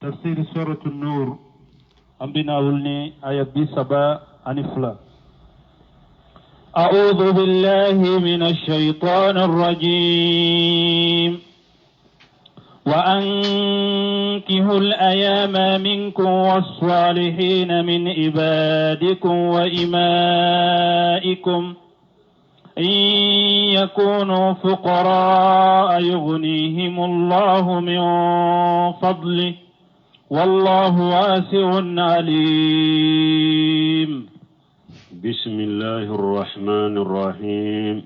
Tafsir suratu Nur an bɛna wuli ni aya 32. أعوذ بالله من الشيطان الرجيم وأنكحوا الأيام منكم والصالحين من عبادكم وإمائكم إن يكونوا فقراء يغنيهم الله من فضله والله واسع عليم. بسم الله الرحمن الرحيم،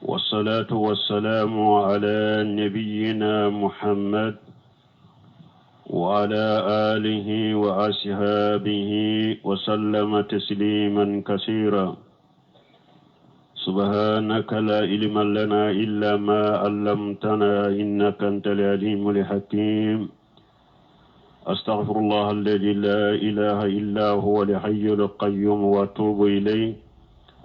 والصلاة والسلام على نبينا محمد وعلى آله وأصحابه وسلم تسليما كثيرا. سبحانك لا علم لنا إلا ما علمتنا إنك أنت العليم الحكيم. أستغفر الله الذي لا إله إلا هو الحي القيوم وأتوب إليه.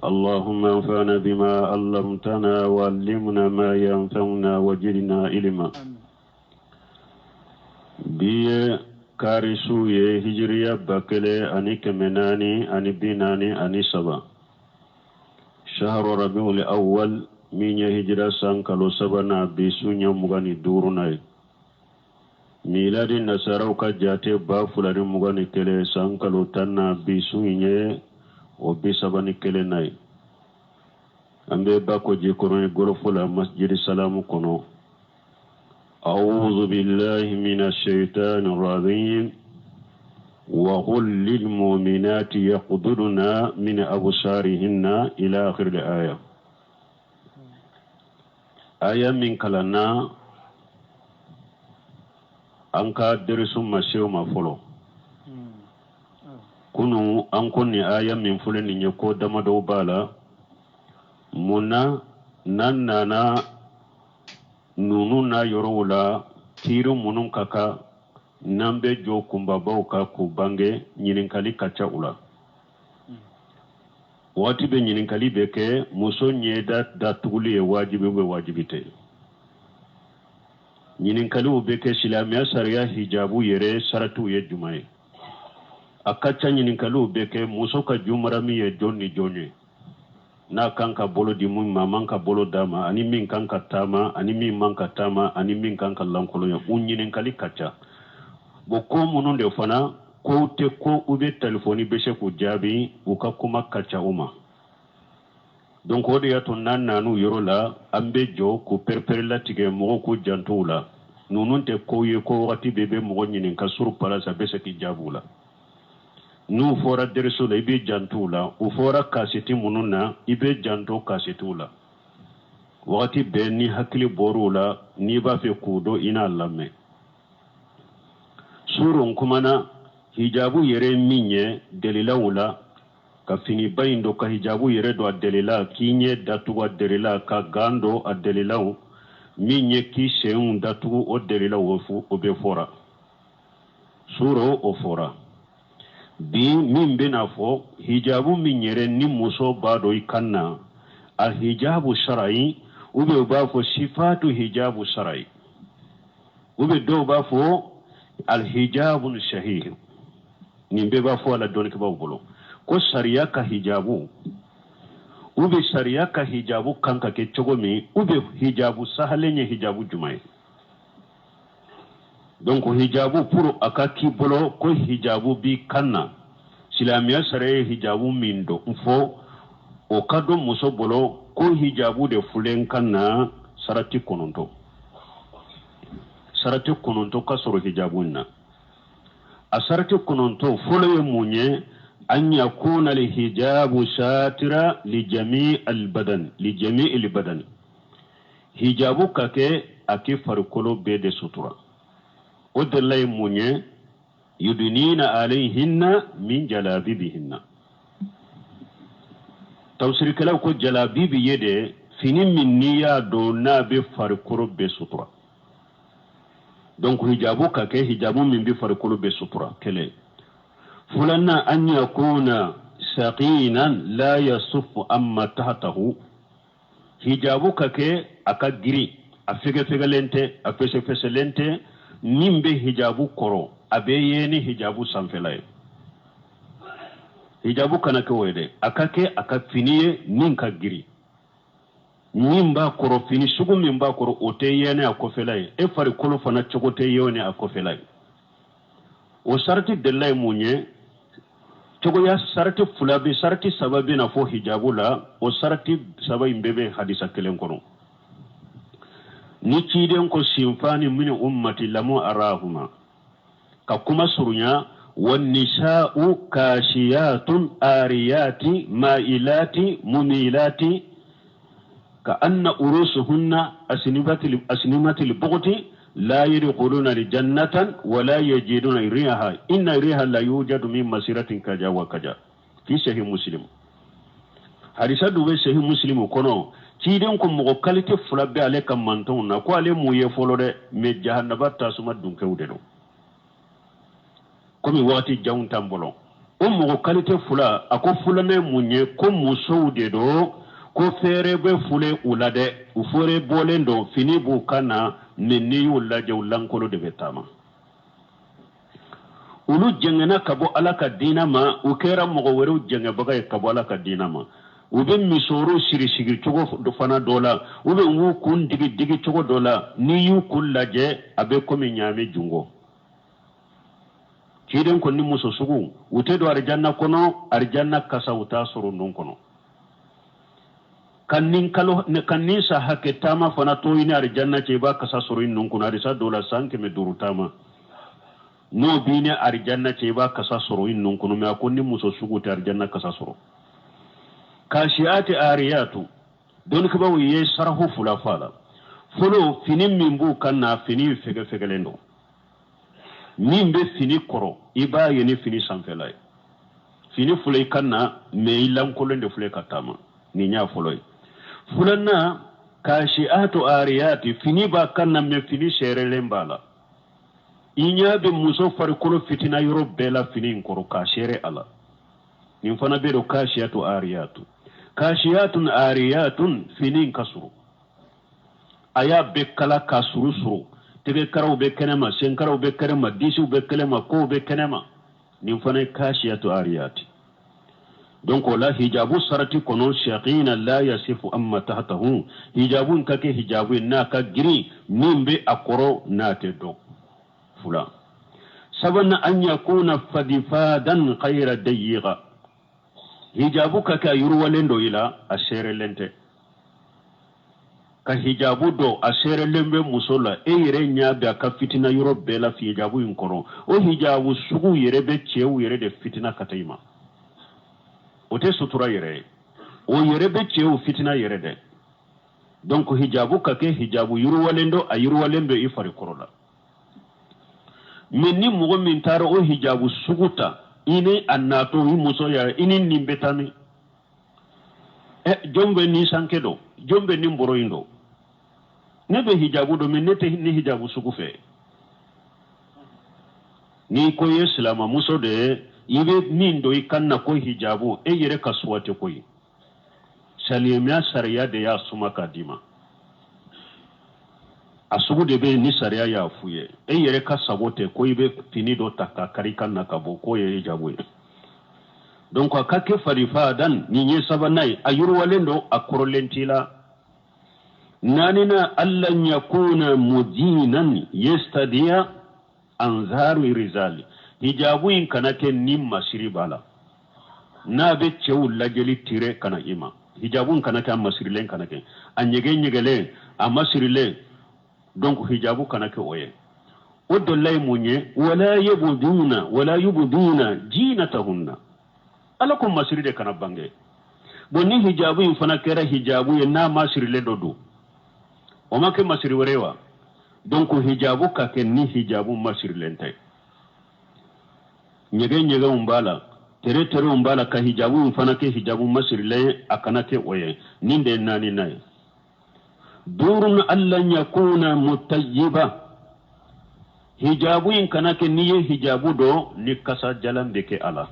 اللهم انفعنا بما علمتنا وعلمنا ما ينفعنا وزدنا علما. Bi ye kari su ye, hijiriya 1443, shahru rabiul awwal, min ye hijira san kalo sabanan, bi su ɲɛ 25nan ye. Miladi nasaraw ka jate 2021, san kalo 10 na, bi su ye o 31 na ye. An bɛ Bako Jikɔrɔni Golf la, Masjidi Salamu kɔnɔ. أعوذ بالله من الشيطان الرجيم. وقل للمؤمنات يغضضن من أبصارهن إلى آخر الآية. Aya min kalanna, an ka derisu ma se o ma fɔlɔ. Kunu an ko nin aya min filɛ nin ye, ko damadɔw b'a la. Mun na n'an nana ninnu n'a yɔrɔw la, kiiri minnu ka kan n'an bɛ jɔ kunbabaw kan k'u bange, ɲininkali ka ca u la. Waati bɛ ɲininkali bɛ kɛ: muso ɲɛda datuguli ye wajibi bɛ, wajibi tɛ? Ɲininkaliw bɛ kɛ: silamɛya sariya hijabu yɛrɛ saratiw ye jumɛn ye? A ka ca ɲininkaliw bɛ kɛ: muso ka jumarami ye jɔn ni jɔn ye, n'a kan ka bolo di mun ma, a man ka bolo d'a ma, ani min kan ka taama, ani min man ka taama, ani min kan ka lankolonya? U ɲininkali ka ca. Bon, ko minnu de fana kow tɛ ko u bɛ telefɔni bɛ se k'u jaabi, u ka kuma ka ca u ma. Donc o de y'a to n'an nan'u yɔrɔ la, an bɛ jɔ k'u pɛrɛpɛrɛ latigɛ, mɔgɔw k'u janto u la. Ninnu tɛ kow ye ko wagati bɛɛ bɛ mɔgɔ ɲininka sur place, a bɛ se k'i jaabi u la. N'u fɔra deriso la, i bɛ janto u la. U fɔra kaseti minnu na, i bɛ janto kasetiw la. Wagati bɛɛ ni hakili bɔr'u la, n'i b'a fɛ k'u dɔn, i n'a lamɛn. Surun kumana hijabu yɛrɛ min ye dalilaw la, ka finiba in don, ka hijabu yɛrɛ don a dalila, k'i ɲɛ datugu a dalila, ka gant don a dalilaw, min ye k'i senw datugu, o dalilaw, o bɛ fɔra suro, o fɔra. Bi min bɛna fɔ, hijabu min yɛrɛ ni muso b'a dɔn i kan na, a hijabu sarayi, ou bien u b'a fɔ sifatu hijabu sarayi, ou bien dɔw b'a fɔ alhijabu sahih, nin bɛɛ b'a fɔ a la dɔnnikɛbaaw bolo ko sariya ka hijabu, ou bien sariya ka hijabu kan ka kɛ cogo min, ou bien hijabu sahalen ye hijabu jumɛn ye. Donc hijabu, pour a ka k'i bolo ko hijabu b'i kan na, silamɛya sariya ye hijabu min don n fɔ, o ka dɔn muso bolo ko hijabu de fulen kan na. Sarati 9, sarati 9 ka sɔrɔ hijabu in na. A sarati 9 fɔlɔ ye mun ye? An yakuna alhijabu satira li jami albadan, li jami albadan. Hijabu ka kɛ a k'i farikolo bɛɛ de sutura. O dalila ye mun ye? Yudunina alayhinna min jalabibihinna. Tafsirikɛlaw ko jalabibi ye de fini min n'i y'a don, n'a bɛ farikolo bɛɛ sutura. Donc hijabu ka kɛ hijabu min bɛ farikolo bɛɛ sutura, kelen. Filanan, an yakuna saqinan la yasufu amma tahtahu. Hijabu ka kɛ a ka girin, a fɛgɛfɛgɛlen tɛ, a fɛsɛfɛsɛlen tɛ. Min bɛ hijabu kɔrɔ, a bɛ ye ni hijabu sanfɛla ye. Hijabu kana kɛ o ye dɛ, a ka kɛ a ka fini ye min ka girin. Min b'a kɔrɔ, fini sugu min b'a kɔrɔ, o tɛ ye ni a kɔfɛla ye. E farikolo fana cogo tɛ ye ni a kɔfɛla ye. O sarati delila ye mun ye? Cogoya sarati fila bɛ, sarati saba bɛ na fɔ hijabu la. O sarati saba in bɛɛ bɛ hadisa kelen kɔnɔ. Ni ciden ko sinfani min ummati lamu arahuma, ka kuma surunya, wannisa'u kasiyatun ariyati ma'ilati mumilati ka anna urusuhunna asnimatil bughti la yadkhuluna aljannatan wa la yajiduna riha inna riha la yujadu min masiratin kaja wa kaja fi sahih Muslim. Hadisa dɔ bɛ Sahih Muslim kɔnɔ. Ciden ko mɔgɔ qualité fila bɛ ale ka mantɔnw na, ko ale m'u ye fɔlɔ dɛ, mais jahanaba tasuma dunkɛw de don. Komi waati janw t'an bolo, o mɔgɔ qualité fila, a ko filanan ye mun ye? Ko musow de don, ko fɛɛrɛ bɛ fule u la dɛ, u fɛɛrɛ bɔlen don, fini b'u kan na, mais n'i y'u lajɛ, u lankolo de bɛ taama. Olu jɛngɛnna ka bɔ Ala ka diinɛ ma, u kɛra mɔgɔ wɛrɛw jɛngɛbaga ye ka bɔ Ala ka diinɛ ma. U bɛ misɔrɔw siri sigi cogo fana dɔ la, u bɛ y'u kun digi digi cogo dɔ la. N'i y'u kun lajɛ, a bɛ komi ɲaami jungo. Ciden ko ni muso sugu, u tɛ don arijanna kɔnɔ, arijanna kasa u t'a sɔrɔ nun kɔnɔ. Ka nin kalo ka nin sa hakɛ taama fana to i ni arijanna cɛ, i b'a kasa sɔrɔ i nun kɔnɔ. Hadisa dɔw la, san 500 taama n'o b'i ni arijanna cɛ, i b'a kasa sɔrɔ i nun kɔnɔ. Mais a ko ni muso sugu tɛ arijanna kasa sɔrɔ. Kasiyati ariyatu, dɔnnikɛbaaw ye sarahu fila fɔ a la. Fɔlɔ, fini min b'u kan na, fini fɛgɛfɛgɛlen don. Min bɛ fini kɔrɔ, i b'a ye ni fini sanfɛla ye. Fini fila i kan na, mais i lankolon de filɛ ka taama. Nin y'a fɔlɔ ye. Filanan, kasiyatu ariyati, fini b'a kan na, mais fini sɛrɛlen b'a la. I ɲɛ bɛ muso farikolo fitina yɔrɔ bɛɛ la fini in kɔrɔ, k'a sɛrɛ a la. Nin fana bɛ don kasiyatu ariyatu. Kasiyatun ariyatun, fini in ka surun, a y'a bɛɛ kala k'a suru suru, tɛgɛkaraw bɛ kɛnɛma, senkaraw bɛ kɛnɛma, disiw bɛ kɛnɛma, kow bɛ kɛnɛma. Nin fana ye kasiyatu ariyati. Donc o la, hijabu sarati kɔnɔ, saqina la yasifu amma tahtahu, hijabu in ka kɛ hijabu ye n'a ka girin, min bɛ a kɔrɔ n'a tɛ dɔn. Fula sabanan, an yakuna fadifadan khayra dayiqa, hijabu ka kɛ a yiriwalen dɔ i la, a seerelen tɛ. Ka hijabu dɔ a seerelen bɛ muso la, e yɛrɛ ɲɛ bɛ a ka fitina yɔrɔ bɛɛ la hijabu in kɔnɔ. O hijabu sugu yɛrɛ bɛ cɛw yɛrɛ de fitina ka taa i ma. O tɛ sutura yɛrɛ ye, o yɛrɛ bɛ cɛw fitina yɛrɛ dɛ. Donc hijabu ka kɛ hijabu yiriwalen dɔ, a yiriwalen bɛ i farikɔrɔ la. Mais ni mɔgɔ min taara o hijabu sugu ta, i ni a natɔ, i muso ya, i ni nin bɛ taa min? Ɛ, jɔn bɛ nin sankɛ dɔn? Jɔn bɛ nin bɔrɔ in dɔn? Ne bɛ hijabu dɔn, mais ne tɛ ni hijabu sugu fɛ. N'i ko i ye silamɛmuso de ye, i bɛ min don i kan na ko hijabu, e yɛrɛ ka suwa tɛ koyi. Silamɛya sariya de y'a suma k'a d'i ma. A sugu de bɛ yen ni sariya y'a f'u ye. E yɛrɛ ka sago tɛ ko i bɛ fini dɔ ta k'a kari i kan na ka bɔ k'o ye hijabu ye. Donc a ka kɛ farifadan, nin ye sabanan ye, a yiriwalen don, a kɔrɔlen t'i la. Naaninan, allan yakuna mudinan yestadiya anzaru rizali, hijabu in kana kɛ ni masiri b'a la, n'a bɛ cɛw lajɛli tire ka na i ma. Hijabu in kana kɛ a masirilen, kana kɛ a ɲɛgɛn ɲɛgɛlen, a masirilen. Donc hijabu kana kɛ o ye. O dɔla ye mun ye? Wala yubduna, wala yubduna jinatahunna, Ala ko masiri de kana bange. Bon, ni hijabu in fana kɛra hijabu ye n'a masirilen dɔ don, o ma kɛ masiri wɛrɛ ye wa? Donc hijabu ka kɛ ni hijabu masirilen tɛ, ɲɛgɛn ɲɛgɛnw b'a la, tere terew b'a la, ka hijabu in fana kɛ hijabu masirilen ye, a kana kɛ o ye. Nin de ye naaninan ye. Duurun, allan yakuna mutayyiba, hijabu in kana kɛ n'i ye hijabu dɔ ni kasa jalan bɛ kɛ a la.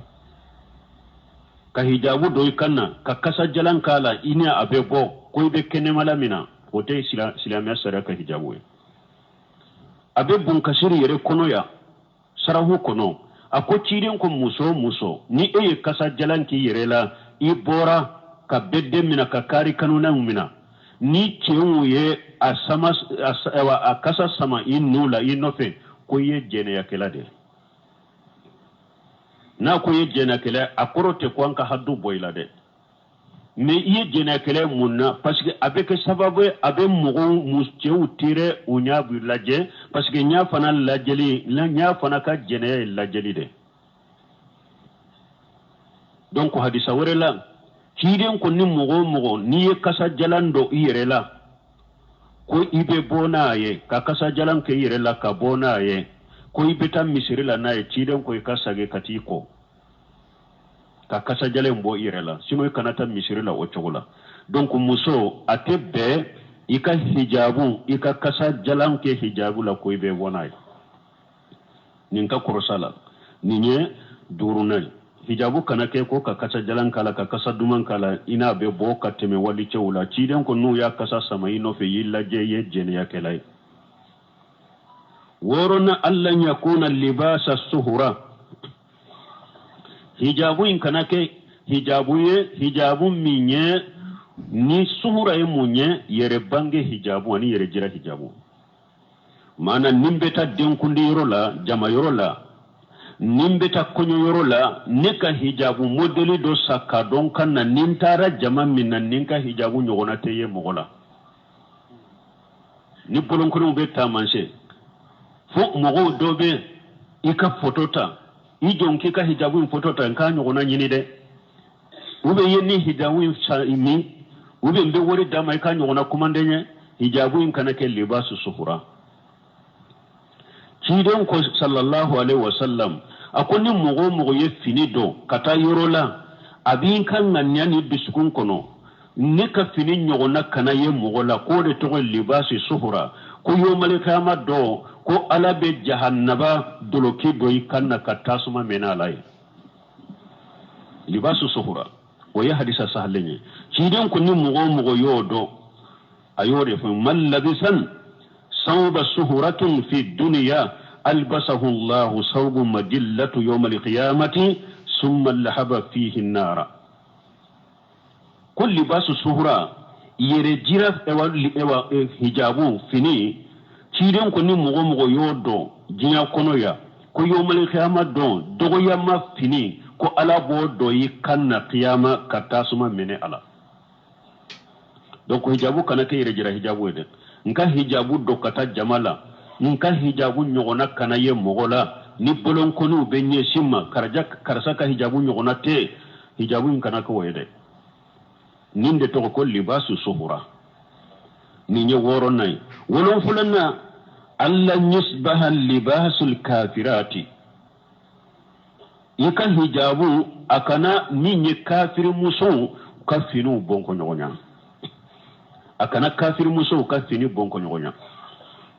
Ka hijabu dɔ i kan na ka kasa jalan k'a la, i ni a bɛ bɔ ko i bɛ kɛnɛmala min na, o tɛ silamɛya sariya ka hijabu ye. A bɛ Bunkasiri yɛrɛ kɔnɔ yan, sarahu kɔnɔ, a ko ciden ko muso o muso, ni e ye kasa jalan k'i yɛrɛ la, i bɔra ka bɛɛ den mina, ka kaari kanunaw mina, ni cɛw ye a sama, a kasa sama i nun la i nɔfɛ, ko i ye jɛnɛyakɛla de ye. N'a ko i ye jɛnɛyakɛla, a kɔrɔ tɛ ko an ka hadu bɔ i la dɛ, mais i ye jɛnɛyakɛla mun na? Parce que a bɛ kɛ sababu ye, a bɛ mɔgɔw, cɛw tere, u ɲɛ b'u lajɛ, parce que ɲɛ fana lajɛli, ɲɛ fana ka jɛnɛya ye lajɛli de. Donc hadisa wɛrɛ la, ciden ko ni mɔgɔ o mɔgɔ n'i ye kasa jalan don i yɛrɛ la ko i bɛ bɔ n'a ye, ka kasa jalan kɛ i yɛrɛ la ka bɔ n'a ye, ko i bɛ taa misiri la n'a ye, ciden ko i ka sagi ka t'i ko ka kasa jalan bɔ i yɛrɛ la, sinon i kana taa misiri la o cogo la. Donc muso, a tɛ bɛn i ka hijabu, i ka kasa jalan kɛ hijabu la ko i bɛ bɔ n'a ye. Nin ka kɔrɔsa la, nin ye duurunan ye. Hijabu kana kɛ ko ka kasa jalan k'a la, ka kasa duman k'a la, i n'a bɛ bɔ ka tɛmɛ walicɛw la. Ciden ko n'u y'a kasa sama i nɔfɛ, y'i lajɛ, i ye jɛnɛyakɛla ye. Wɔɔrɔnan, alla yakuna libasa suhura. Hijabu in kana kɛ hijabu ye, hijabu min ye ni suhura ye mun ye? Yɛrɛ bange hijabu ani yɛrɛ jira hijabu. Maana nin bɛ taa denkundi yɔrɔ la, jama yɔrɔ la, nin bɛ taa kɔɲɔ yɔrɔ la, ne ka hijabu modèle dɔ sa ka dɔn ka na, ni n taara jama min na, ni n ka hijabu ɲɔgɔnna tɛ ye mɔgɔ la. Ni bolonkɔniw bɛ taamasiyɛn fo mɔgɔw dɔ bɛ i ka foto ta, i jɔ k'i ka hijabu in foto ta, n k'a ɲɔgɔnna ɲini dɛ, ou bien i ye ni hijabu in sa min, ou bien n bɛ wari d'a ma, i ka ɲɔgɔnna commande ye. Hijabu in kana kɛ libasu suhura. Ciden ko sallallahu alaihi wasallam, a ko ni mɔgɔ o mɔgɔ ye fini don ka taa yɔrɔ la, a b'i ka ŋaniya ni dusukun kɔnɔ, ne ka fini ɲɔgɔnna kana ye mɔgɔ la, k'o de tɔgɔ libasi suhura, ko yomalikama dɔn ko Ala bɛ jahannaba doloki dɔ i kan na ka tasuma mɛnɛ a la ye. Libasu suhura, o ye hadisa sahalen ye. Ciden ko ni mɔgɔ o mɔgɔ y'o dɔn, a y'o de fɔ: man labisan sawba suhuratin fi dunya albasahu Allahu sawbu majillatu yawma alqiyamati summa lahaba fihi nara. Ko libasu suhura, yɛrɛ jira, ewa, ewa, hijabu fini, ciden ko ni mɔgɔ mɔgɔ y'o dɔn diɲɛ kɔnɔ yan, ko yomalikiyama dɔn dɔgɔyama fini, ko Ala b'o dɔn i kan na kiyama ka tasuma minɛ a la. Donc hijabu kana kɛ yɛrɛ jira hijabu ye dɛ. N ka hijabu dɔ ka taa jama la, n ka hijabu ɲɔgɔnna kana ye mɔgɔ la, ni bolonkɔniw bɛ ɲɛsin ma, karisa ka hijabu ɲɔgɔnna tɛ, hijabu in kana kɛ o ye dɛ. Nin de tɔgɔ ko libasu suhura. Nin ye wɔɔrɔnan ye. Wolonfilanan, alla yusbaha libasul kafirati. I ka hijabu a kana min ye kafiri musow ka finiw bɔnkɔ ɲɔgɔn na, a kana kafiri musow ka fini bɔnkɔ ɲɔgɔn na.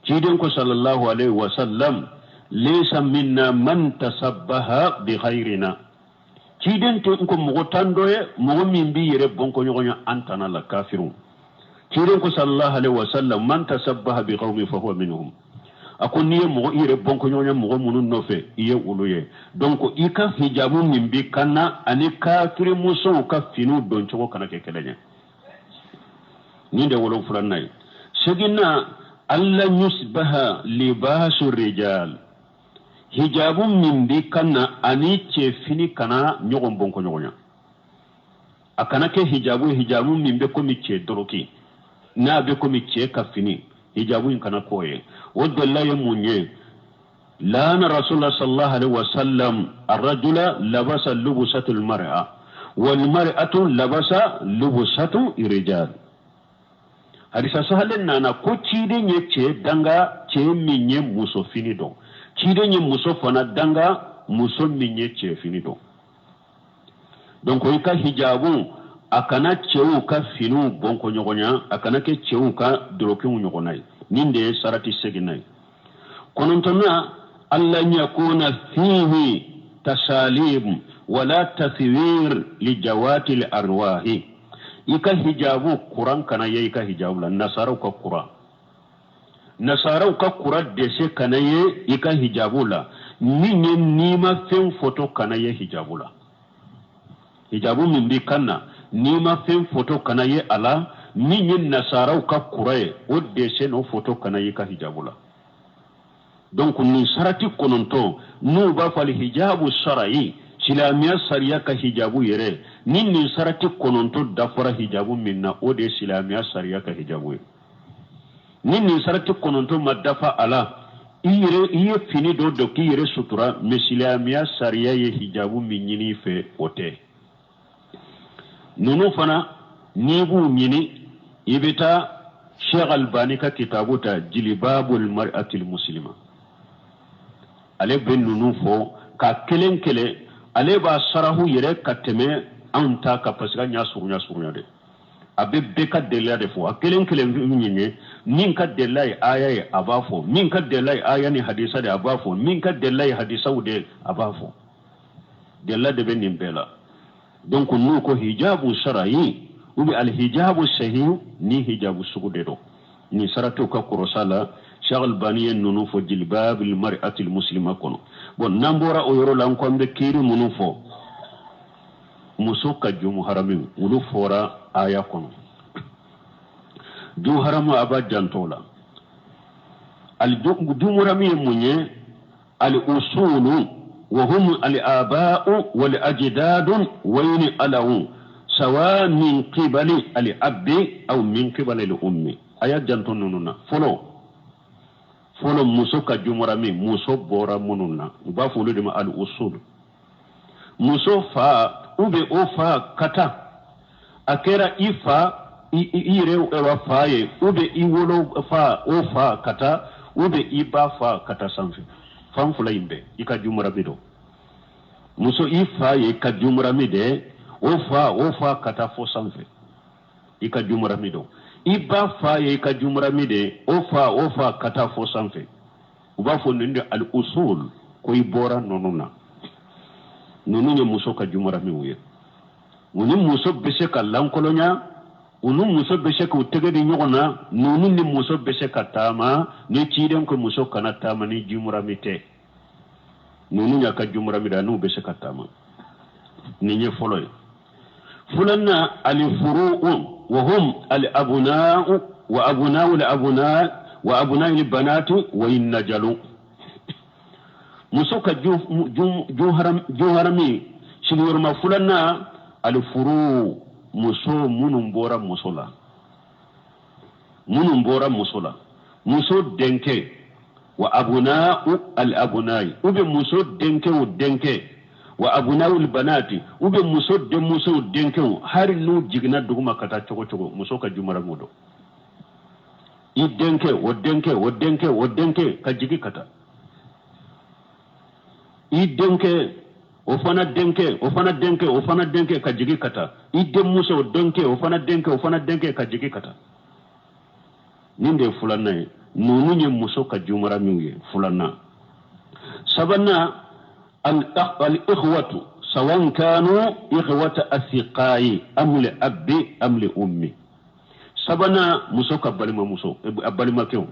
Ciden ko sallallahu alaihi wa sallam, laysa minna man tasabbaha bi ghayrina. Ciden tɛ ko mɔgɔ tan dɔ ye, mɔgɔ min b'i yɛrɛ bɔnkɔ ɲɔgɔn na an tana la, kafiriw. Ciden ko sallallahu alaihi wa sallam, man tasabbaha bi qaumin fa huwa minhum. A ko n'i ye mɔgɔ i yɛrɛ bɔnkɔ ɲɔgɔn ye mɔgɔ minnu nɔfɛ, i ye olu ye. Donc i ka hijabu min b'i kan na ani kafiri musow ka finiw don cogo kana kɛ kelen ye. Nin de wolonfilanan ye. Seginna, alla yusbaha libasu rijal. Hijabu min b'i kan na ani cɛ fini kana ɲɔgɔn bɔnkɔ ɲɔgɔn na. A kana kɛ hijabu, hijabu min bɛ komi cɛ doroki, n'a bɛ komi cɛ ka fini, hijabu in kana k'o ye. O dalila ye mun ye? Lana rasulullah sallallahu alaihi wasallam arrajula labasa lubusatul mar'a wal mar'atu labasa lubusatu rijal. Hadisa sahalen nana ko ciden ye cɛ danga, cɛ min ye muso fini dɔn. Ciden ye muso fana danga, muso min ye cɛ fini dɔn. Donc i ka hijabu a kana cɛw ka finiw bɔnkɔ ɲɔgɔn na, a kana kɛ cɛw ka dorokiw ɲɔgɔnna ye. Nin de ye sarati seginna ye. Kɔnɔntɔnna, alla yakuna fihi tasalib wala taswir li jawati al arwahi. I ka hijabu kuran kana ye i ka hijabu la, nasaraw ka kuran. Nasaraw ka kura dessin kana ye i ka hijabu la, min ye nimafɛn foto kana ye hijabu la. Hijabu min b'i kan na, nimafɛn foto kana ye a la, min ye nasaraw ka kura ye, o dessin n'o foto kana ye i ka hijabu la. Donc nin sarati 9 n'u b'a fɔ hijabu sarayi, silamɛya sariya ka hijabu yɛrɛ, ni nin sarati 9 dafara hijabu min na, o de ye silamɛya sariya ka hijabu ye. Ni nin sarati 9 ma dafa a la, i yɛrɛ i ye fini dɔ don k'i yɛrɛ sutura, mais silamɛya sariya ye hijabu min ɲini i fɛ, o tɛ. Ninnu fana n'i b'u ɲini, i bɛ taa Sheikh Albani ka kitabu ta, Jilibabul Mar'atil Muslima. Ale bɛ ninnu fɔ ka kelen kelen, ale b'a sarahu yɛrɛ ka tɛmɛ anw ta kan, parce que an y'a surunya surunya de. A bɛ bɛɛ ka deliya de fɔ, a kelen kelen min ye, min ka deliya ye aya ye, a b'a fɔ, min ka deliya ye aya ni hadisa de, a b'a fɔ, min ka deliya ye hadisaw de, a b'a fɔ. Deliya de bɛ nin bɛɛ la. Donc n'u ko hijabu sarayi ou bien alhijabu sahihu, ni hijabu sugu de don. Nin saratiw ka kɔrɔsa la, Cheikh Albani ye ninnu fɔ Jilbabil Mar'atil Muslima kɔnɔ. Bon, n'an bɔra o yɔrɔ la, an ko an bɛ kiiri minnu fɔ, muso ka jumuharami, olu fɔra aya kɔnɔ. Jumuharamu a b'a janto la. Jumuharami ye mun ye? Al usulu wa hum al aba'u wal ajdadu wa in alaw sawa min qibali al abbi aw min qibali al ummi. A y'a janto ninnu na. Fɔlɔ fɔlɔ, muso ka jumuharami, muso bɔra minnu na, u b'a fɔ olu de ma al usul. Muso fa ou bien o fa kata, a kɛra i fa i yɛrɛ fa ye, ou bien i wolo fa o fa kata, ou bien i ba fa kata sanfɛ. Fan fila in bɛɛ i ka jumuharami dɔn. Muso i fa ye ka jumuharami dɛ, o fa o fa ka taa fo sanfɛ, i ka jumuharami dɔn. I ba fa ye i ka jumuharami dɛ, o fa o fa ka taa fo sanfɛ. U b'a fɔ nin de al usul, ko i bɔra ninnu na. Ninnu ye muso ka jumuharamiw ye. U ni muso bɛ se ka lankolonya, u ni muso bɛ se k'u tɛgɛ di ɲɔgɔn na, ninnu ni muso bɛ se ka taama. Ni ciden ko muso kana taama ni jumuharami tɛ, ninnu y'a ka jumuharami de, n'u bɛ se ka taama. Nin ye fɔlɔ ye. Filanan, al-furu'u wa hum al-abna'u wa abna'u al-abna' wa abna'u al-banati wa in najalu. Muso ka juharami sigiyɔrɔma filanan, al-furu, muso minnu bɔra muso la, minnu bɔra muso la, muso denkɛ wa abna'u al-abna'i, ou bien muso denkɛw denkɛ wa abna'u al-banati, ou bien muso denmusow denkɛw, hali n'u jiginna duguma ka taa cogo cogo, muso ka jumaramu don. I denkɛ o denkɛ o denkɛ o denkɛ ka jigin ka taa, i denkɛ o fana denkɛ o fana denkɛ o fana denkɛ ka jigin ka taa, i denmuso denkɛ o fana denkɛ o fana denkɛ ka jigin ka taa. Nin de ye filanan ye. Ninnu ye muso ka jumaramiw ye. Filanan. Sabanan, al-ikhwatu sawan kanu ikhwata asiqai am li abbi am li ummi. Sabanan, muso ka balimamuso, balimakɛw.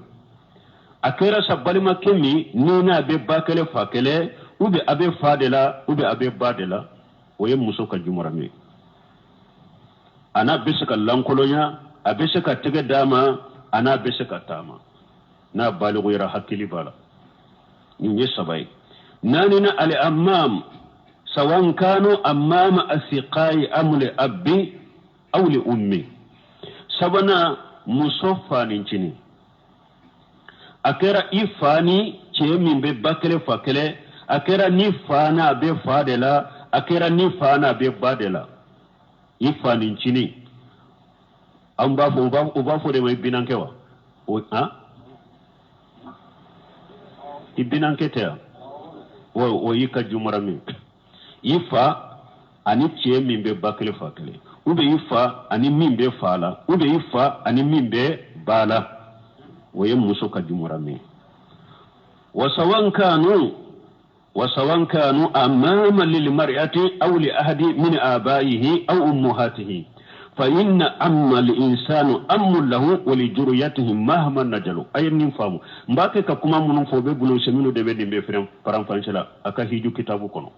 A kɛra sa balimakɛ min ni n'a bɛ ba kelen fa kelen, ou bien a bɛ fa de la, ou bien a bɛ ba de la, o ye muso ka jumarami ye. A n'a bɛ se ka lankolonya, a bɛ se ka tɛgɛ d'a ma, a n'a bɛ se ka taama n'a baliguyara, hakili b'a la. Nin ye saba ye. Naaninan, al-ammam sawan kanu ammama asiqai am li abbi aw li ummi. Sabanan, muso fa ni ncinin. A kɛra i fa ni cɛ min bɛ ba kelen fa kelen, a kɛra ni fa n'a bɛ fa de la, a kɛra ni fa n'a bɛ ba de la, i fa ni ncinin. An b'a fɔ, u b'a fɔ de ma i binankɛ wa? O, han? I binankɛ tɛ yan? O y'i ka jumarami. I fa ani cɛ min bɛ ba kelen fa kelen, ou bien i fa ani min bɛ fa la, ou bien i fa ani min bɛ ba la, o ye muso ka jumarami ye. Wa sawan kanu wa sawan kanu amama lil mar'ati aw li ahadi min abaihi aw ummahatihi. Fa inna amma al insanu ammu lahu wa li juriyatihi mahma najalu. A ye nin faamu, n b'a kɛ ka kuma minnu fɔ, o bɛ bolo sɛminu de bɛ nin bɛ fɛrɛn faranfasi la a ka hiju kitabu kɔnɔ,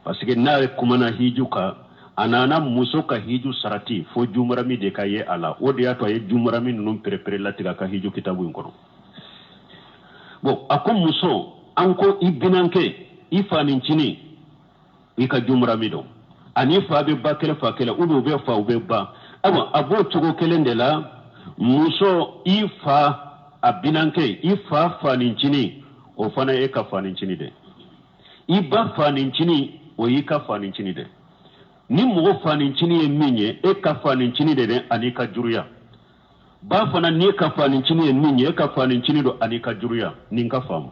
parce que n'a ye kumana hiju kan, a nana muso ka hiju sarati fo jumarami de ka ye a la. O de y'a to a ye jumarami ninnu perepere latigɛ a ka hiju kitabu in kɔnɔ. Bon, a ko muso, an ko i binankɛ, i fanincinin, i ka jumarami don, ani fa bɛ ba kelen fa kelen, ou bien u bɛ fa u bɛ ba. Ayiwa, a b'o cogo kelen de la, muso, i fa a binankɛ, i fa fanincinin, o fana e ka fanincinin de, i ba fanincinin, o y'i ka fanincinin de. Ni mɔgɔ fanincinin ye min ye, e ka fanincinin de dɛ, ani ka juruya. Ba fana, n'i ka fanincinin ye min ye, e ka fanincinin don, ani ka juruya. Nin ka faamu,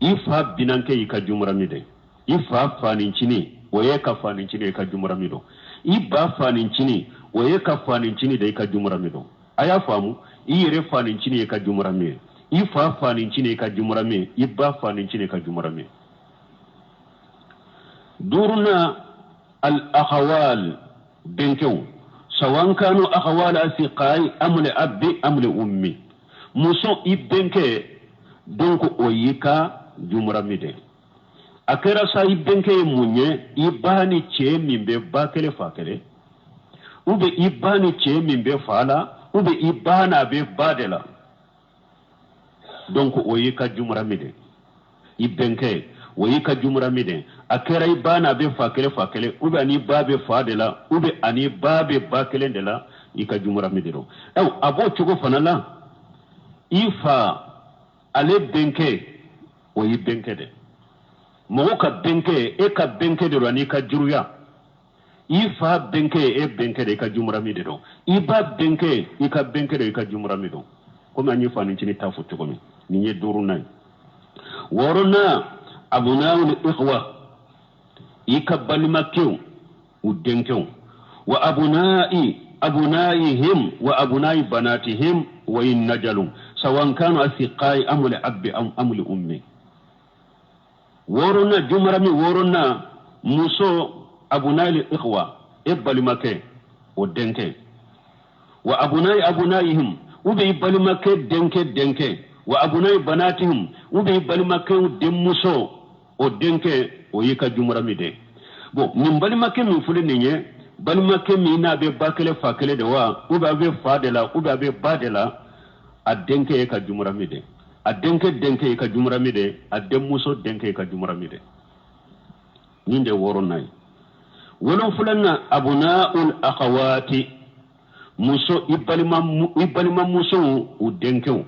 i fa binankɛ y'i ka jumarami de, i fa fanincinin, o ye ka fanincinin, i ka jumarami don, i ba fanincinin, o ye ka fanincinin de, i ka jumarami don. A y'a faamu, i yɛrɛ fanincinin ye ka jumarami ye, i fa fanincinin ye ka jumarami ye, i ba fanincinin ye ka jumarami ye. Duurunan, al akhawal, bɛnkɛw, sawan kanu akhawal asiqai am li abbi am li ummi. Muso, i bɛnkɛ, donc o y'i ka jumarami de. A kɛra sa, i bɛnkɛ ye mun ye? I ba ni cɛ min bɛ ba kelen fa kelen, ou bien i ba ni cɛ min bɛ fa la, ou bien i ba n'a bɛ ba de la, donc o y'i ka jumarami de. I bɛnkɛ, o y'i ka jumarami de. A kɛra i ba n'a bɛ fa kelen fa kelen, ou bien ani ba bɛ fa de la, ou bien ani ba bɛ ba kelen de la, i ka jumarami de don. A b'o cogo fana la, i fa ale bɛnkɛ, o y'i bɛnkɛ de. Mɔgɔ ka bɛnkɛ, e ka bɛnkɛ de don, ani ka juruya. I fa bɛnkɛ, e bɛnkɛ de, i ka jumarami de don. I ba bɛnkɛ, i ka bɛnkɛ de, i ka jumarami don, komi an ye fanincinin ta fɔ cogo min. Nin ye duurunan ye. Wɔɔrɔnan, abunawul ikhwa, i ka balimakɛw u denkɛw, wa abunai abunaihim wa abunai banatihim wa in najalu sawan kanu asiqai am li abbi am li ummi. Wɔɔrɔnan, jumarami wɔɔrɔnan, muso, abunai ikhwa, e balimakɛ o denkɛ, wa abunai abunaihim, u bɛ i balimakɛ denkɛ denkɛ, wa abunai banatihim, u bɛ i balimakɛw denmuso o denkɛ, o y'i ka jumarami de. Bon, nin balimakɛ min filɛ nin ye, balimakɛ min n'a bɛ ba kelen fa kelen de wa, ou bien a bɛ fa de la, ou bien a bɛ ba de la, a denkɛ ye ka jumarami de, a denkɛ denkɛ ye ka jumarami de, a denmuso denkɛ ye ka jumarami de. Nin de wɔɔrɔnan ye. Wolonfilanan, abunaul akhawati, muso, i balimamusow u denkɛw,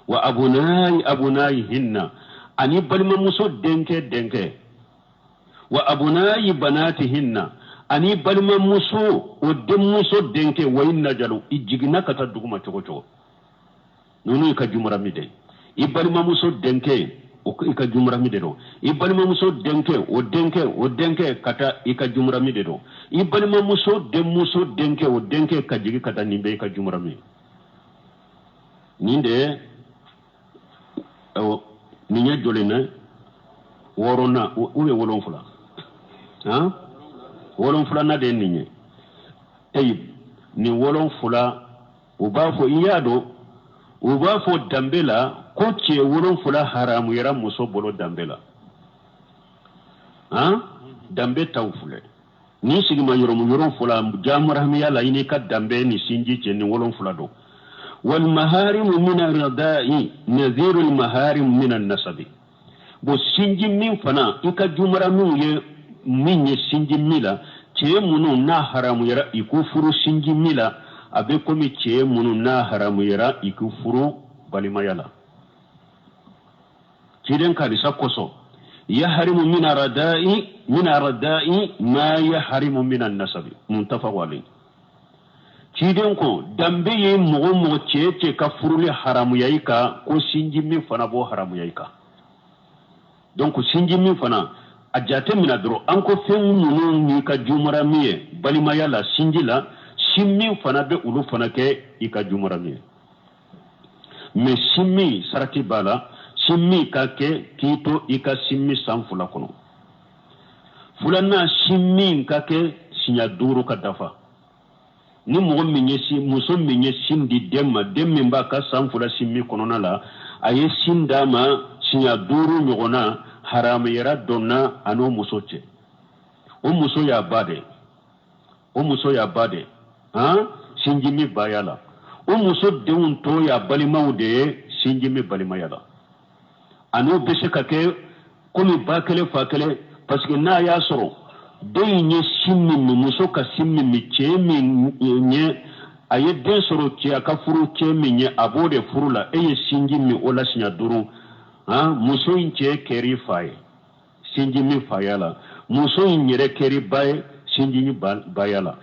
wa abunai abunaihinna, ani balimamuso denkɛ denkɛ, wa abunai banatihinna, ani balimamuso o denmuso denkɛ, wa in najalu, i jiginna ka taa duguma cogo cogo, ninnu i ka jumarami de. I balimamuso denkɛ, o i ka jumarami de don. I balimamuso denkɛ, o denkɛ, o denkɛ ka taa, i ka jumarami de don. I balimamuso denmuso denkɛ, o denkɛ ka jigin ka taa, nin bɛɛ i ka jumarami. Nin de ye nin ye joli na? Wɔɔrɔnan ou bien wolonfila? Han, wolonfilanan de ye nin ye. Tayib, nin wolonfila, u b'a fɔ, i y'a dɔn, u b'a fɔ danbe la ko cɛ wolonfila haramuyara muso bolo danbe la. Han, danbe taw filɛ ni sigima yɔrɔmu yɔrɔ fila jamaramiya la, i n'i ka danbe ni sinji cɛ, nin wolonfila don. Wal maharimu min arradai naziru al maharim min an nasabi. Bon, sinji min fana i ka jumaramiw ye min ye sinji min la, cɛ minnu n'a haramuyara i ko furu sinji min la, a bɛ komi cɛ minnu n'a haramuyara i ko furu balimaya la. Ciden karisa kosɔn, yaharimu min aradai ma yaharimu min an-nasabi, muttafaq alayhi. Ciden ko danbe ye mɔgɔ mɔgɔ, cɛ cɛ ka furuli haramuya i kan, ko sinji min fana b'o haramuya i kan. Donc sinji min fana, a jate mina dɔrɔn, an ko fɛn ninnu n'i ka jumarami ye balimaya la, sinji la, sin min fana bɛ olu fana kɛ i ka jumarami ye. Mais sin min sarati b'a la, sin min ka kɛ k'i to i ka sin min san 2 kɔnɔ. Filanan, sin min ka kɛ siɲɛ siɲɛ 5 ka dafa. Ni mɔgɔ min ye sin, muso min ye sin di den ma, den min b'a ka san 2 sin min kɔnɔna la, a ye sin d'a ma siɲɛ 5 ɲɔgɔnna, haramuyara donna a n'o muso cɛ. O muso y'a ba de, o muso y'a ba de, han, sinji min baya la. O muso denw tɔ y'a balimaw de ye sinji min balimaya la. A n'o bɛ se ka kɛ komi ba kelen fa kelen, parce que n'a y'a sɔrɔ den in ye sin min min, muso ka sin min min, cɛ min ye, a ye den sɔrɔ cɛ, a ka furu cɛ min ye, a b'o de furu la, e ye sinji min o la siɲɛ 5, han, muso in cɛ kɛr'i fa ye sinji min faya la, muso in yɛrɛ kɛr'i ba ye sinji min baya la.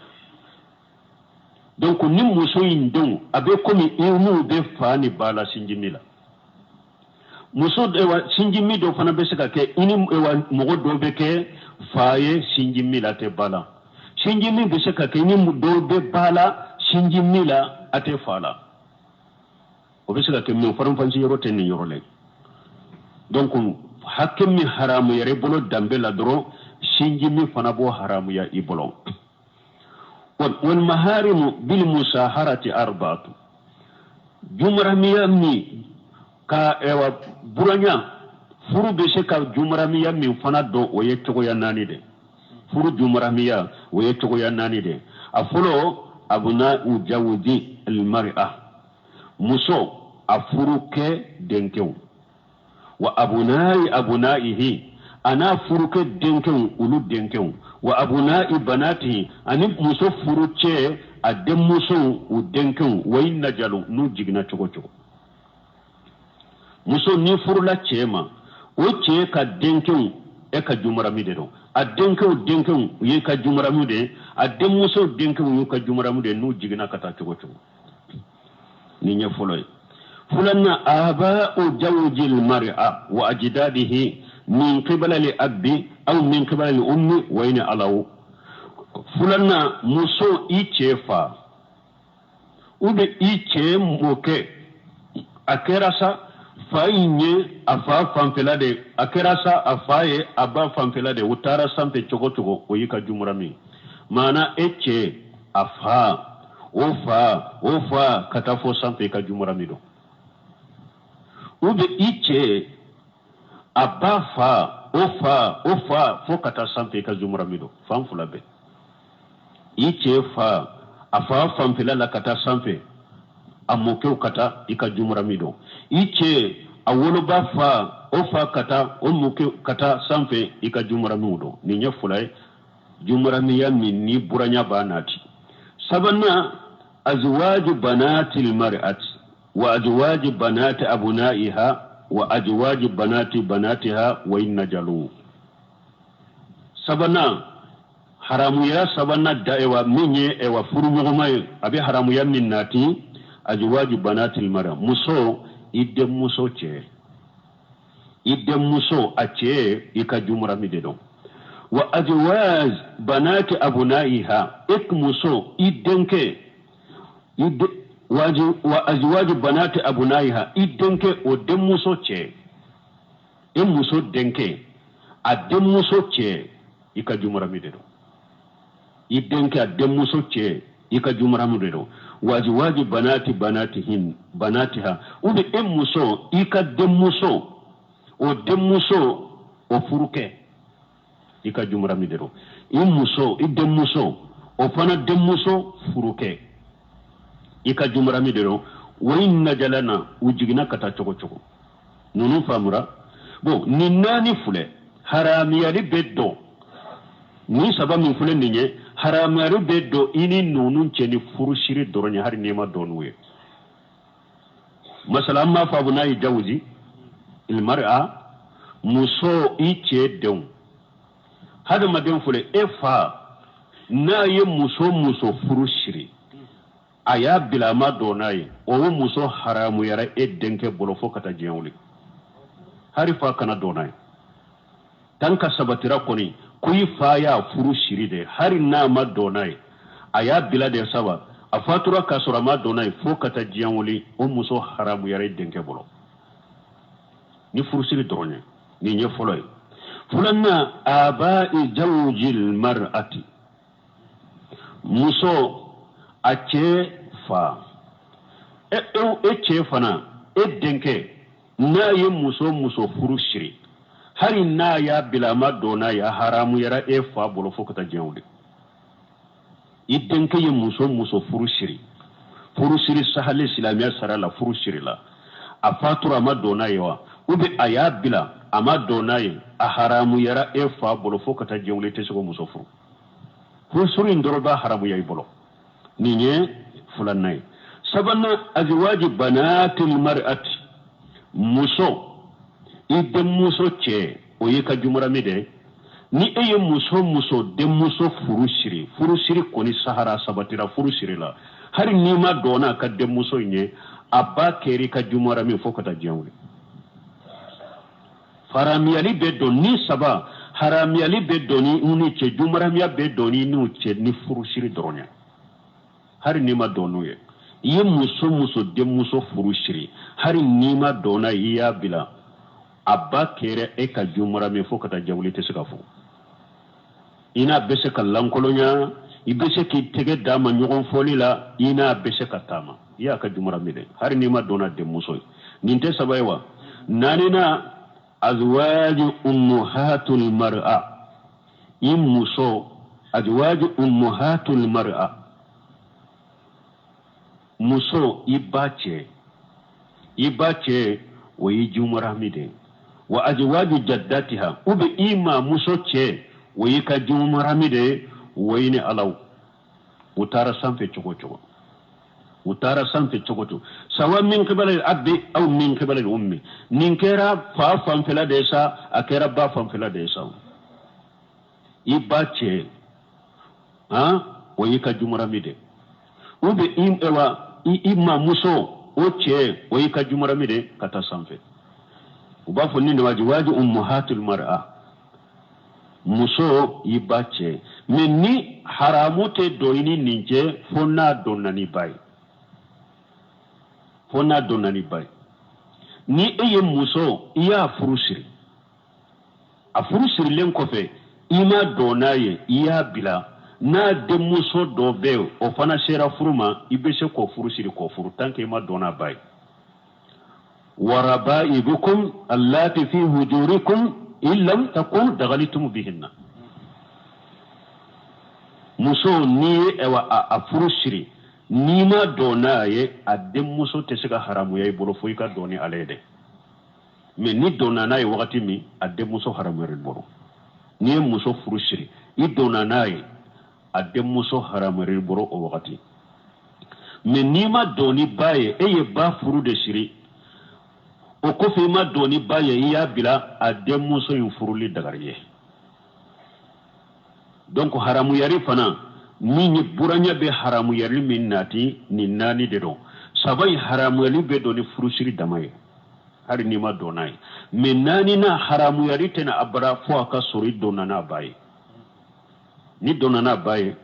Donc ni muso in denw a bɛ komi i n'u bɛ fa ni ba la sinji min la. Muso sinji min dɔ fana bɛ se ka kɛ i ni mɔgɔ dɔ bɛ kɛ fa ye sinji min la, a tɛ ba la. Sinji min bɛ se ka kɛ i ni dɔw bɛ ba la sinji min la, a tɛ fa la. O bɛ se ka kɛ min faranfasi yɔrɔ tɛ nin yɔrɔ la. Donc hakɛ min haramuyara i bolo danbe la dɔrɔn, sinji min fana b'o haramuya i bolo. Wal maharimu bil musaharati arba'atu. Jumramiya min ka ewa buranya, furu bɛ se ka jumramiya min fana dɔn, o ye cogoya 4 de. Furu jumramiya o ye cogoya 4 de. A fɔlɔ, abuna ujawudi almar'a, muso a furu kɛ denkɛw, wa abunai abunaihi, a n'a furukɛ denkɛw olu denkɛw, wa abunai banatihi, ani muso furu cɛ a denmusow u denkɛw, wa in najalu, n'u jiginna cogo cogo. Muso ni furula cɛ ma, o cɛ ka denkɛw e ka jumarami de don, a denkɛw denkɛw u ye ka jumarami de, a denmusow denkɛw y'u ka jumarami de, n'u jiginna ka taa cogo cogo. Nin ye fɔlɔ ye. Filanan, aba'u zawjil mar'a wa ajdadihi min qibala li abbi aw min qibala li ummi wa in alaw. Filanan, muso i cɛ fa ou bien i cɛ mɔkɛ, a kɛra sa fa in ye a fa fanfɛla de, a kɛra sa a fa ye a ba fanfɛla de, u taara sanfɛ cogo cogo, o y'i ka jumurami. Maana e cɛ a fa, o fa, o fa ka taa fo sanfɛ, i ka jumurami don. Ou bien i cɛ a ba fa, o fa, o fa fo ka taa sanfɛ, i ka jumurami don. Fan fila bɛɛ. I cɛ fa, a fa fanfɛla la ka taa sanfɛ, a mɔkɛw ka taa, i ka jumurami don. I cɛ a woloba fa, o fa ka taa, o mɔkɛw ka taa sanfɛ, i ka jumuramiw don. Nin ye fila ye, jumuramiya min ni buranya b'a nati. Sabanan, azwaju banatil mar'ati wa azwaju banati abunaiha wa azwaju banati banatiha wa in najalu. Sabanan, haramuya sabanan da ewa min ye ewa furuɲɔgɔnma ye, a bɛ haramuya min nati, azwaju banatil mar'a, muso i denmuso cɛ, i denmuso a cɛ i ka jumurami de don. Wa azwaj banati abunaiha, e muso i denkɛ, wa azwaj banati abunaiha, i denkɛ o denmuso cɛ, e muso denkɛ a denmuso cɛ i ka jumurami de don. I denkɛ a denmuso cɛ i ka jumurami de don. Wa azwaj banati banatihin banatiha, ou bien e muso i ka denmuso o denmuso o furukɛ i ka jumurami de don. I muso i denmuso o fana denmuso furukɛ i ka jumurami de don. Wa in najalana, u jiginna ka taa cogo cogo. Ninnu faamura. Bon, nin 4 filɛ, haramuyali bɛ dɔn. Nin 3 min filɛ nin ye, haramuyali bɛ dɔn i ni ninnu cɛ ni furusiri dɔrɔn ye, hali n'i ma dɔn n'u ye. Masala, an b'a fɔ abu n'a ye jawuzi ilmar'a, muso i cɛ denw. Hadamaden filɛ, e fa n'a ye muso muso furu siri, a y'a bila a ma dɔn n'a ye, o muso haramuyara e denkɛ bolo fo ka taa diɲɛ wuli. Hali fa kana dɔn n'a ye. Tan ka sabatira kɔni, ko i fa y'a furu siri de, hali n'a ma dɔn n'a ye, a y'a bila de saba, a fatura k'a sɔrɔ a ma dɔn n'a ye fo ka taa diɲɛ wuli, o muso haramuyara e denkɛ bolo. Ni furusiri dɔrɔn ye, nin ye fɔlɔ ye. Filanan, aba'i zawjil mar'ati, Muso a cɛ fa, e e cɛ fana, e denkɛ n'a ye muso muso furu siri, hali n'a y'a bila a ma dɔn n'a ye, a haramuyara e fa bolo fo ka taa diɲɛ wuli. I denkɛ ye muso muso furu siri, furu siri sahalen silamɛya sariya la, furu siri la, a fatura a ma dɔn n'a ye wa, ou bien a y'a bila a ma dɔn n'a ye, a haramuyara e fa bolo fo ka taa diɲɛ wuli, i tɛ se k'o muso furu. Furu siri in dɔrɔn b'a haramuya i bolo. Nin ye filanan ye. Sabanan, aziwaji banatil mar'ati, muso i denmuso cɛ, o y'i ka jumarami dɛ. Ni e ye muso muso denmuso furu siri, furu siri kɔni sahara sabatira furu siri la, hali n'i ma dɔn n'a ka denmuso in ye, a ba kɛra i ka jumarami fo ka taa diɲɛ wuli. Haramuyali bɛ don ni saba, haramuyali bɛ don ni ni cɛ, jumaramiya bɛ don ni n'u cɛ ni furusiri dɔrɔn ye, hali n'i ma dɔn n'u ye. I ye muso muso denmuso furu siri, hali n'i ma dɔn n'a ye, i y'a bila, a ba kɛra e ka jumarami fo ka taa diɲɛ wuli, i tɛ se ka furu. I n'a bɛ se ka lankolonya, i bɛ se k'i tɛgɛ d'a ma ɲɔgɔn fɔli la, i n'a bɛ se ka taama, i y'a ka jumarami dɛ, hali n'i ma dɔn n'a denmuso ye. Nin tɛ saba ye wa? Naaninan, azwaju ummuhatul mar'a, i muso, azwaju ummuhatul mar'a, muso i ba cɛ, i ba cɛ o y'i jumarami de ye. Wa azwaju jaddatiha, ou bien i mamuso cɛ, o y'i ka jumarami de ye. O ye ni alaw u taara sanfɛ cogo cogo, u taara sanfɛ cogo cogo, sawa min qibali abi aw min qibali ummi, nin kɛra fa fanfɛla de ye sa, a kɛra ba fanfɛla de ye sa, i ba cɛ han, o y'i ka jumarami de, ou bien i wa i mamuso o cɛ, o y'i ka jumarami de ka taa sanfɛ. U b'a fɔ ni nin waati waati ummuhatul mar'a, muso i ba cɛ. Mais ni haramu tɛ don i ni nin cɛ fo n'a donna ni ba ye, fo n'a donna ni ba ye. Ni e ye muso, i y'a furu siri, a furu sirilen kɔfɛ i ma dɔn n'a ye, i y'a bila, n'a denmuso dɔ bɛ yen, o fana sera furu ma, i bɛ se k'o furu siri k'o furu tant que i ma dɔn n'a ba ye. Warabaibukum allati fi hujurikum in lam takun daghalitum bihinna. Muso n'i ye a furu siri, n'i ma dɔn n'a ye, a denmuso tɛ se ka haramuya i bolo fo i ka dɔn ni ale ye dɛ. Mais ni donna n'a ye wagati min, a denmuso haramuyara i bolo. N'i ye muso furu siri, i donna n'a ye, a denmuso haramuyara i bolo o wagati. Mais n'i ma dɔn ni ba ye, e ye ba furu de siri, o kɔfɛ i ma dɔn ni ba ye, i y'a bila, a denmuso in furuli dagari ye. Donc haramuyari fana min ye buranya bɛ haramuyari min nati, nin naani de don. Saba in haramuyali bɛ don ni furusiri dama ye, hali n'i ma dɔn n'a ye. Mais naani na haramuyari tɛna abada fo a ka sɔrɔ i donna n'a ba ye. Ni donna n'a ba ye,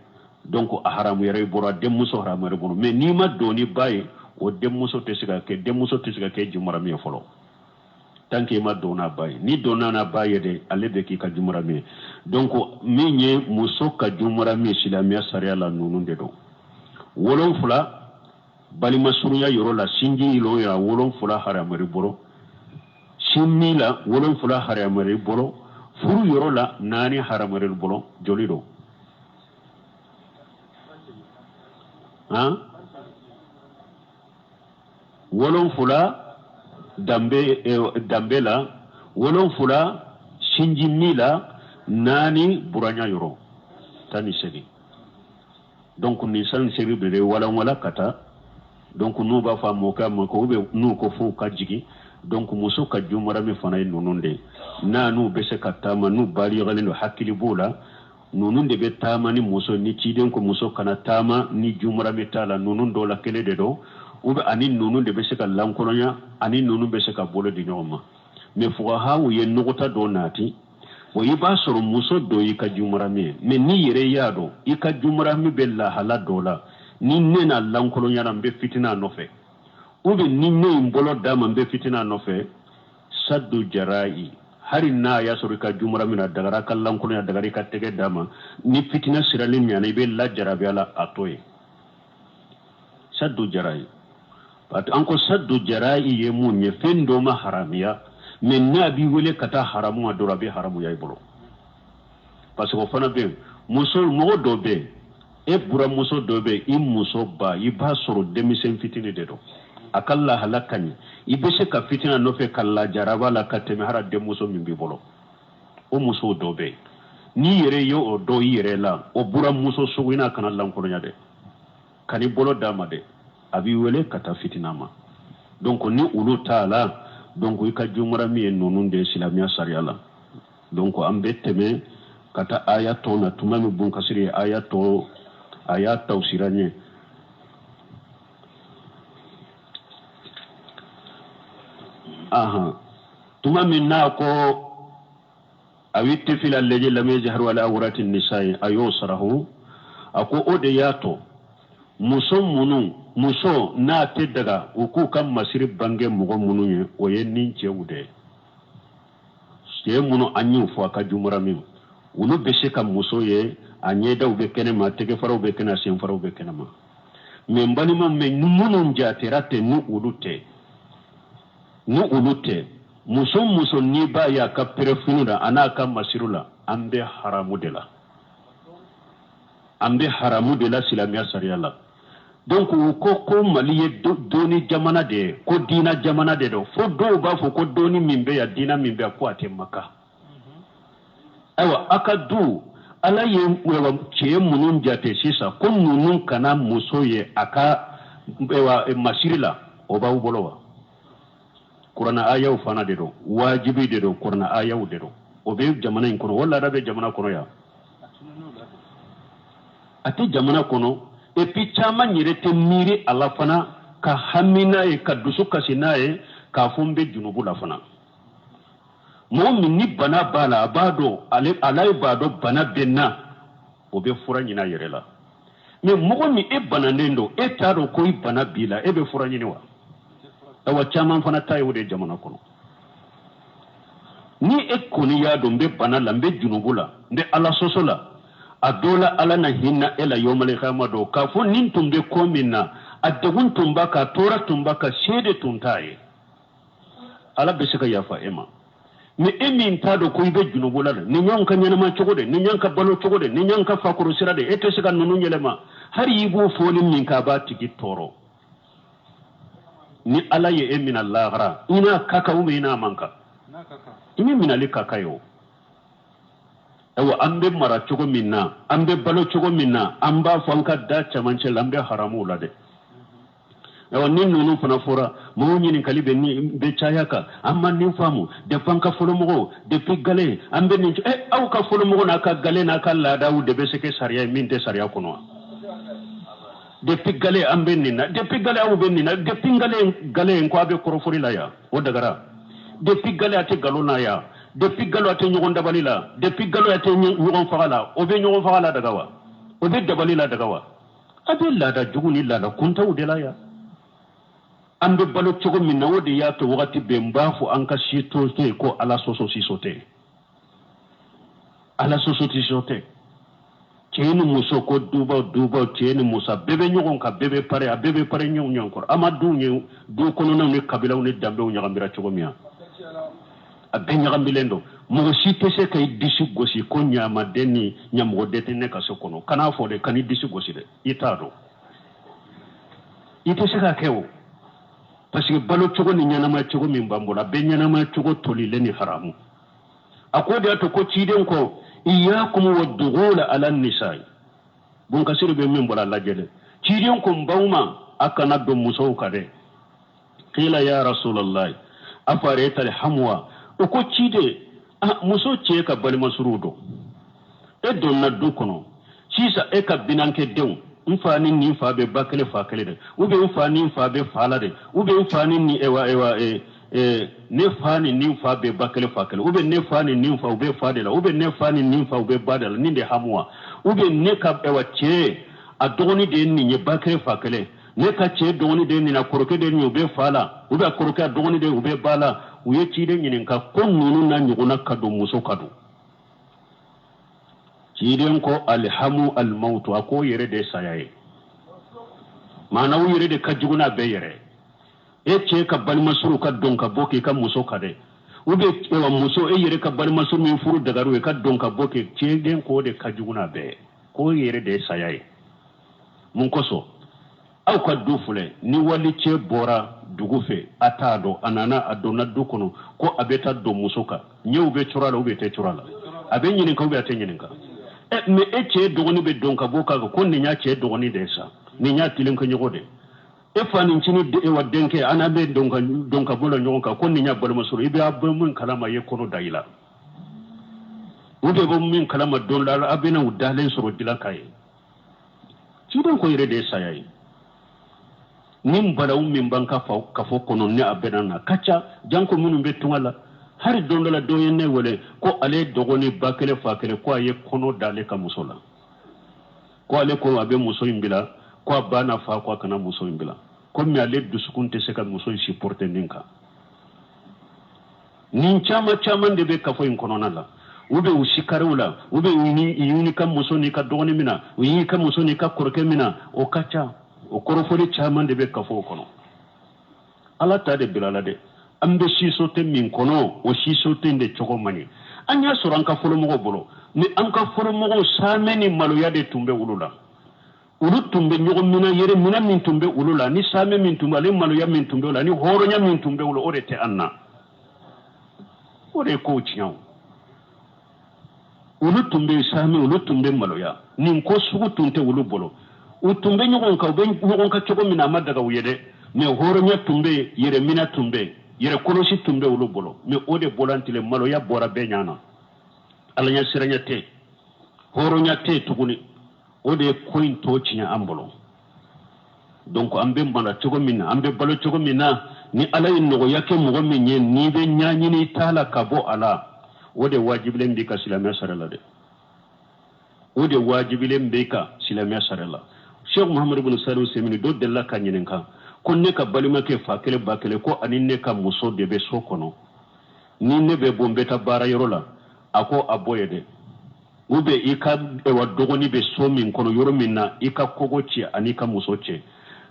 donc a haramuyara i bolo, a denmuso haramuyara i bolo. Mais n'i ma dɔn ni ba ye, o denmuso tɛ se ka kɛ, denmuso tɛ se ka kɛ jumarami ye fɔlɔ tant que i ma dɔn n'a ba ye. Ni donna n'a ba ye de, ale bɛ k'i ka jumarami ye. Donc min ye muso ka jumarami ye silamɛya sariya la, ninnu de don. 7 balima surunya yɔrɔ la, sinji yɔrɔ la, 7 haramuyara i bolo. Sinmi la, 7 haramuyara i bolo. Furu yɔrɔ la, 4 haramuyara i bolo. Joli don? Han, 7 danbe, danbe la, 7 sinji mi la, 4 buranya yɔrɔ, 18. Donc nin 18 bɛ walanwala ka taa. Donc n'u b'a fɔ a mɔkɛ ma ko, ou bien n'u ko f'u ka jigin. Donc muso ka jumarami fana ye ninnu de ye. N'a n'u bɛ se ka taama, n'u baliyalen don, hakili b'u la, ninnu de bɛ taama ni muso. Ni ciden ko muso kana taama ni jumarami t'a la, ninnu dɔw la kelen de don, ou bien ani ninnu de bɛ se ka lankolonya, ani ninnu bɛ se ka bolo di ɲɔgɔn ma. Mais fugahaw ye nɔgɔta dɔ nati o, i b'a sɔrɔ muso dɔ y'i ka jumarami ye, mais n'i yɛrɛ y'a dɔn i ka jumarami bɛ lahala dɔ la, ni ne n'a lankolonya n bɛ fitina nɔfɛ, ou bien ni ne ye n bolo d'a ma n bɛ fitina nɔfɛ, saddu jara'i Hali n'a y'a sɔrɔ i ka jumarami a dagara ka lankolonya, a dagara i ka tɛgɛ d'a ma, ni fitina sirali ɲana, i bɛ lajarabi a la, a to yen. Saddu jarayi, an ko saddu jarayi ye mun ye? Fɛn dɔ ma haramiya, mais n'a b'i wele ka taa haramu ma dɔrɔn, a bɛ haramuya i bolo, parce que o fana bɛ yen. Muso mɔgɔ dɔ bɛ yen, e buramuso dɔ bɛ yen, i muso ba, i b'a sɔrɔ denmisɛn fitinin de don, a ka lahala ka ɲi, i bɛ se ka fitina nɔfɛ ka lajaraba la ka tɛmɛ hara denmuso min b'i bolo. O musow dɔ bɛ yen, n'i yɛrɛ ye o dɔn i yɛrɛ la, o buramuso sugu in na, kana lankolonya dɛ, kan'i bolo d'a ma dɛ, a b'i wele ka taa fitina ma. Donc ni olu t'a la, donc i ka jumarami ye ninnu de ye silamɛya sariya la. Donc an bɛ tɛmɛ ka taa aya tɔ na. Tuma min Bunkasiri ye aya tɔ, a y'a tawusira ɲɛ. Ahan, tuma min n'a ko awi tifila lezi lam yazharu ala awrati nisa'i, a y'o sarahu. A ko o de y'a to muso minnu, muso n'a tɛ daga u k'u ka masiri bange mɔgɔ minnu ye, o ye ni cɛw de ye. Cɛ minnu an y'u fɔ a ka jumarami, olu bɛ se ka muso ye, a ɲɛdaw bɛ kɛnɛ ma, tɛgɛfaraw bɛ kɛnɛ, senfaraw bɛ kɛnɛ ma. Mais n balimaw, mais minnu jatera ten, ni olu tɛ, ni olu tɛ, muso muso n'i b'a ye a ka pɛrɛfini la, a n'a ka masiru la, an bɛ haramu de la, an bɛ haramu de la silamɛya sariya la. Donc u ko ko Mali ye dɔnni jamana de ye, ko diina jamana de don, fo dɔw b'a fɔ ko dɔnni min bɛ yan, diina min bɛ yan, ko a tɛ Maka. Ayiwa, a ka du Ala ye cɛ minnu jate sisan ko ninnu kana muso ye a ka masiri la, o b'aw bolo wa? Kuranɛ ayaw fana de don, wajibi de don, kuranɛ ayaw de don. O bɛ jamana in kɔnɔ, o laada bɛ jamana kɔnɔ yan, a tɛ jamana kɔnɔ. Et puis caman yɛrɛ tɛ miiri a la fana, ka hami n'a ye, ka dusu kasi n'a ye, k'a fɔ n bɛ junubu la fana. Mɔgɔ min ni bana b'a la, a b'a dɔn, ale ala b'a dɔn bana bɛ na, o bɛ fura ɲini a yɛrɛ la. Mais mɔgɔ min e bananen don, e t'a dɔn ko i bana b'i la, e bɛ fura ɲini wa? Awa, caman fana ta ye o de ye jamana kɔnɔ. Ni e kɔni y'a dɔn n bɛ bana la, n bɛ junubu la, n bɛ Ala sɔsɔ la, a dɔ la Ala na hinɛ e la yɔmalikama dɔ, k'a fɔ nin tun bɛ ko min na, a degun tun b'a kan, a tɔɔrɔ tun b'a kan, se de tun t'a ye, Ala bɛ se ka yafa e ma. Mais e min t'a dɔn ko i bɛ junubu la dɛ, nin y'anw ka ɲɛnama cogo de, nin y'an ka balo cogo de, nin y'an ka fakoro sira de, e tɛ se ka ninnu yɛlɛma. Hali i b'o fɔli min kɛ, a b'a tigi tɔɔrɔ. Ni Ala ye e mina lahara, i n'a ka kan ou bien i n'a man kan? I ni minali ka kan ye o. Ayiwa, an bɛ mara cogo min na, an bɛ balo cogo min na, an b'a fɔ an ka da camancɛ la, an bɛ haramuw la dɛ. Ayiwa, ni ninnu fana fɔra, mɔgɔw ɲininkali bɛ ni bɛ caya kan, an ma nin faamu depuis an ka fɔlɔmɔgɔw, depuis gale an bɛ nin. Ɛ, aw ka fɔlɔmɔgɔw n'a ka gale n'a ka laadaw de bɛ se kɛ sariya ye min tɛ sariya kɔnɔ wa? Depuis gale an bɛ nin na, depuis gale aw bɛ nin na, depuis gale gale in ko a bɛ kɔrɔfɔli la yan, o dagara. Depuis gale a tɛ nkalon na yan, depuis gale a tɛ ɲɔgɔn dabali la, depuis gale a tɛ ɲɔgɔn faga la, o bɛ ɲɔgɔn faga la daga wa? O bɛ dabali la daga wa? A bɛ laada jugu ni laada kuntaw de la yan. An bɛ balo cogo min na, o de y'a to wagati bɛɛ n b'a fɔ an ka si to yen ko Ala sɔsɔ si so tɛ, Ala sɔsɔ si so tɛ. Cɛ ni muso ko dubaw dubaw, cɛ ni muso a bɛɛ bɛ ɲɔgɔn kan, bɛɛ bɛ pare, a bɛɛ bɛ pare ɲɔgɔn ɲɔgɔn kɔrɔ. An ma duw ye, du kɔnɔnaw ni kabilaw ni danbew ɲagamira cogo min na, a bɛɛ ɲagamilen don. Mɔgɔ si tɛ se ka i disi gosi ko ɲamaden ni ɲamɔgɔden tɛ ne ka so kɔnɔ. Kan'a fɔ dɛ, kan'i disi gosi dɛ, i t'a dɔn, i tɛ se k'a kɛ o, parce que balo cogo ni ɲɛnamaya cogo min b'an bolo, a bɛɛ ɲɛnamaya cogo tolilen ni haramu. A ko de y'a to ko ciden ko iyakum wa dughula ala nisa'i, Bunkasiri bɛ min bɔra lajɛ dɛ, ciden ko n baw ma, a kana don musow kan dɛ. Qila ya rasulallah afara'ayta alhamwa, o ko ciden, muso cɛ ka balimasuru don, e donna du kɔnɔ sisan, e ka binankɛ denw, n fa ni nin fa bɛ ba kelen fa kelen dɛ, ou bien n fa ni n fa bɛ fa la dɛ, ou bien n fa ni nin ewa ewa e ne fa ni nin fa bɛ ba kelen fa kelen, ou bien ne fa ni nin fa u bɛ fa de la, ou bien ne fa ni nin fa u bɛ ba de la, nin de hamuwa, ou bien ne ka ewa cɛ a dɔgɔnin de ye nin ye ba kelen fa kelen, ne ka cɛ dɔgɔnin de ye nin, a kɔrɔkɛ de ye nin ye, u bɛ fa la, ou bien a kɔrɔkɛ a dɔgɔnin de ye, u bɛ ba la. U ye ciden ɲininka ko ninnu na ɲɔgɔnna ka don muso kan dun? Ciden ko alhamu almautu, a k'o yɛrɛ de saya ye, maana o yɛrɛ de ka jugu n'a bɛɛ yɛrɛ. E cɛ ka balimasuru ka don ka bɔ k'i ka muso kan dɛ, ou bien muso e yɛrɛ ka balimasuru min furu dagaru ye ka don ka bɔ kɛ, ciden k'o de ka jugu n'a bɛɛ ye, k'o yɛrɛ de ye saya ye. Mun kosɔn? Aw ka du filɛ, ni walicɛ bɔra dugu fɛ, a t'a dɔn, a nana a donna du kɔnɔ ko a bɛ taa don muso kan, ɲɛw bɛ cɔrɔ a la ou bien tɛ cɔrɔ a la, a bɛ ɲininka ou bien a tɛ ɲininka? Ɛ, mais e cɛ dɔgɔnin bɛ don ka bɔ k'a kan ko nin y'a cɛ dɔgɔnin de ye sa, nin y'a tilenkɛɲɔgɔn de ye. E fa ncinin e wa denkɛ an n'a bɛ don ka bɔ la ɲɔgɔn kan ko nin y'a balimasɔrɔ, i bɛ a bɔ min kalama, i ye kɔnɔ da i la, u bɛ bɔ min kalama don dɔ la, a bɛna u dalen sɔrɔ dilan kan ye. Ciden ko yɛrɛ de ye saya ye. Ni balawu min b'an ka kafo kɔnɔ ni a bɛna na ka ca, janko minnu bɛ tunga la. Hali don dɔ la dɔ ye ne wele ko ale dɔgɔnin ba kelen fa kelen ko a ye kɔnɔ da ale ka muso la, ko ale ko a bɛ muso in bila, ko a ba n'a fa ko a kana muso in bila, komi ale dusukun tɛ se ka muso in supporter nin kan. Nin caman caman de bɛ kafo in kɔnɔna la. U bɛ u sikariw la, u bɛ u ka muso n'i ka dɔgɔnin minɛ, u y'i ka muso n'i ka kɔrɔkɛ minɛ, o ka ca. O kɔrɔfɔli caman de bɛ kafo kɔnɔ. Ala ta de bilala dɛ. An bɛ société min kɔnɔ, o société de cogo man ɲi. An y'a sɔrɔ an ka fɔlɔmɔgɔw bolo, ni an ka fɔlɔmɔgɔw saamɛ ni maloya de tun bɛ olu la. Olu tun bɛ ɲɔgɔn minɛ, yɛrɛ minɛ min tun bɛ olu la, ni saamɛ min tun bɛ, ani maloya min tun bɛ olu la, ni hɔrɔnya min tun bɛ olu la, o de tɛ an na. O de ye kow tiɲɛ o. Olu tun bɛ saamɛ, olu tun bɛ maloya, nin ko sugu tun tɛ olu bolo. U tun bɛ ɲɔgɔn kan, u bɛ ɲɔgɔn kan cogo min na, a ma daga u ye dɛ, mais hɔrɔnya tun bɛ yen, yɛrɛ minɛ tun bɛ yen, yɛrɛ kɔlɔsi tun bɛ olu bolo. Mais o de bɔra tile, maloya bɔra bɛɛ ɲɛ na, ala ɲɛ siranya tɛ, hɔrɔnya tɛ tuguni. O de ye ko in tɔ tiɲɛ an bolo. Donc an bɛ mara cogo min na, an bɛ balo cogo min na, ni Ala ye nɔgɔya kɛ mɔgɔ min ye, n'i bɛ ɲɛɲini t'a la ka bɔ a la, o de wajibilen b'i ka silamɛya sariya la dɛ. O de wajibilen b'i ka silamɛya sariya la. Cheikh Muhammad ibn Salih Usemini dɔ delila ka ɲininka ko ne ka balimakɛ fa kelen ba kelen ko ani ne ka muso de bɛ so kɔnɔ, ni ne bɛ bɔ n bɛ taa baara yɔrɔ la, a ko a bɔ ye dɛ, ou bien i ka dɔgɔnin bɛ so min kɔnɔ yɔrɔ min na, i ka kogo ci ani i ka muso cɛ,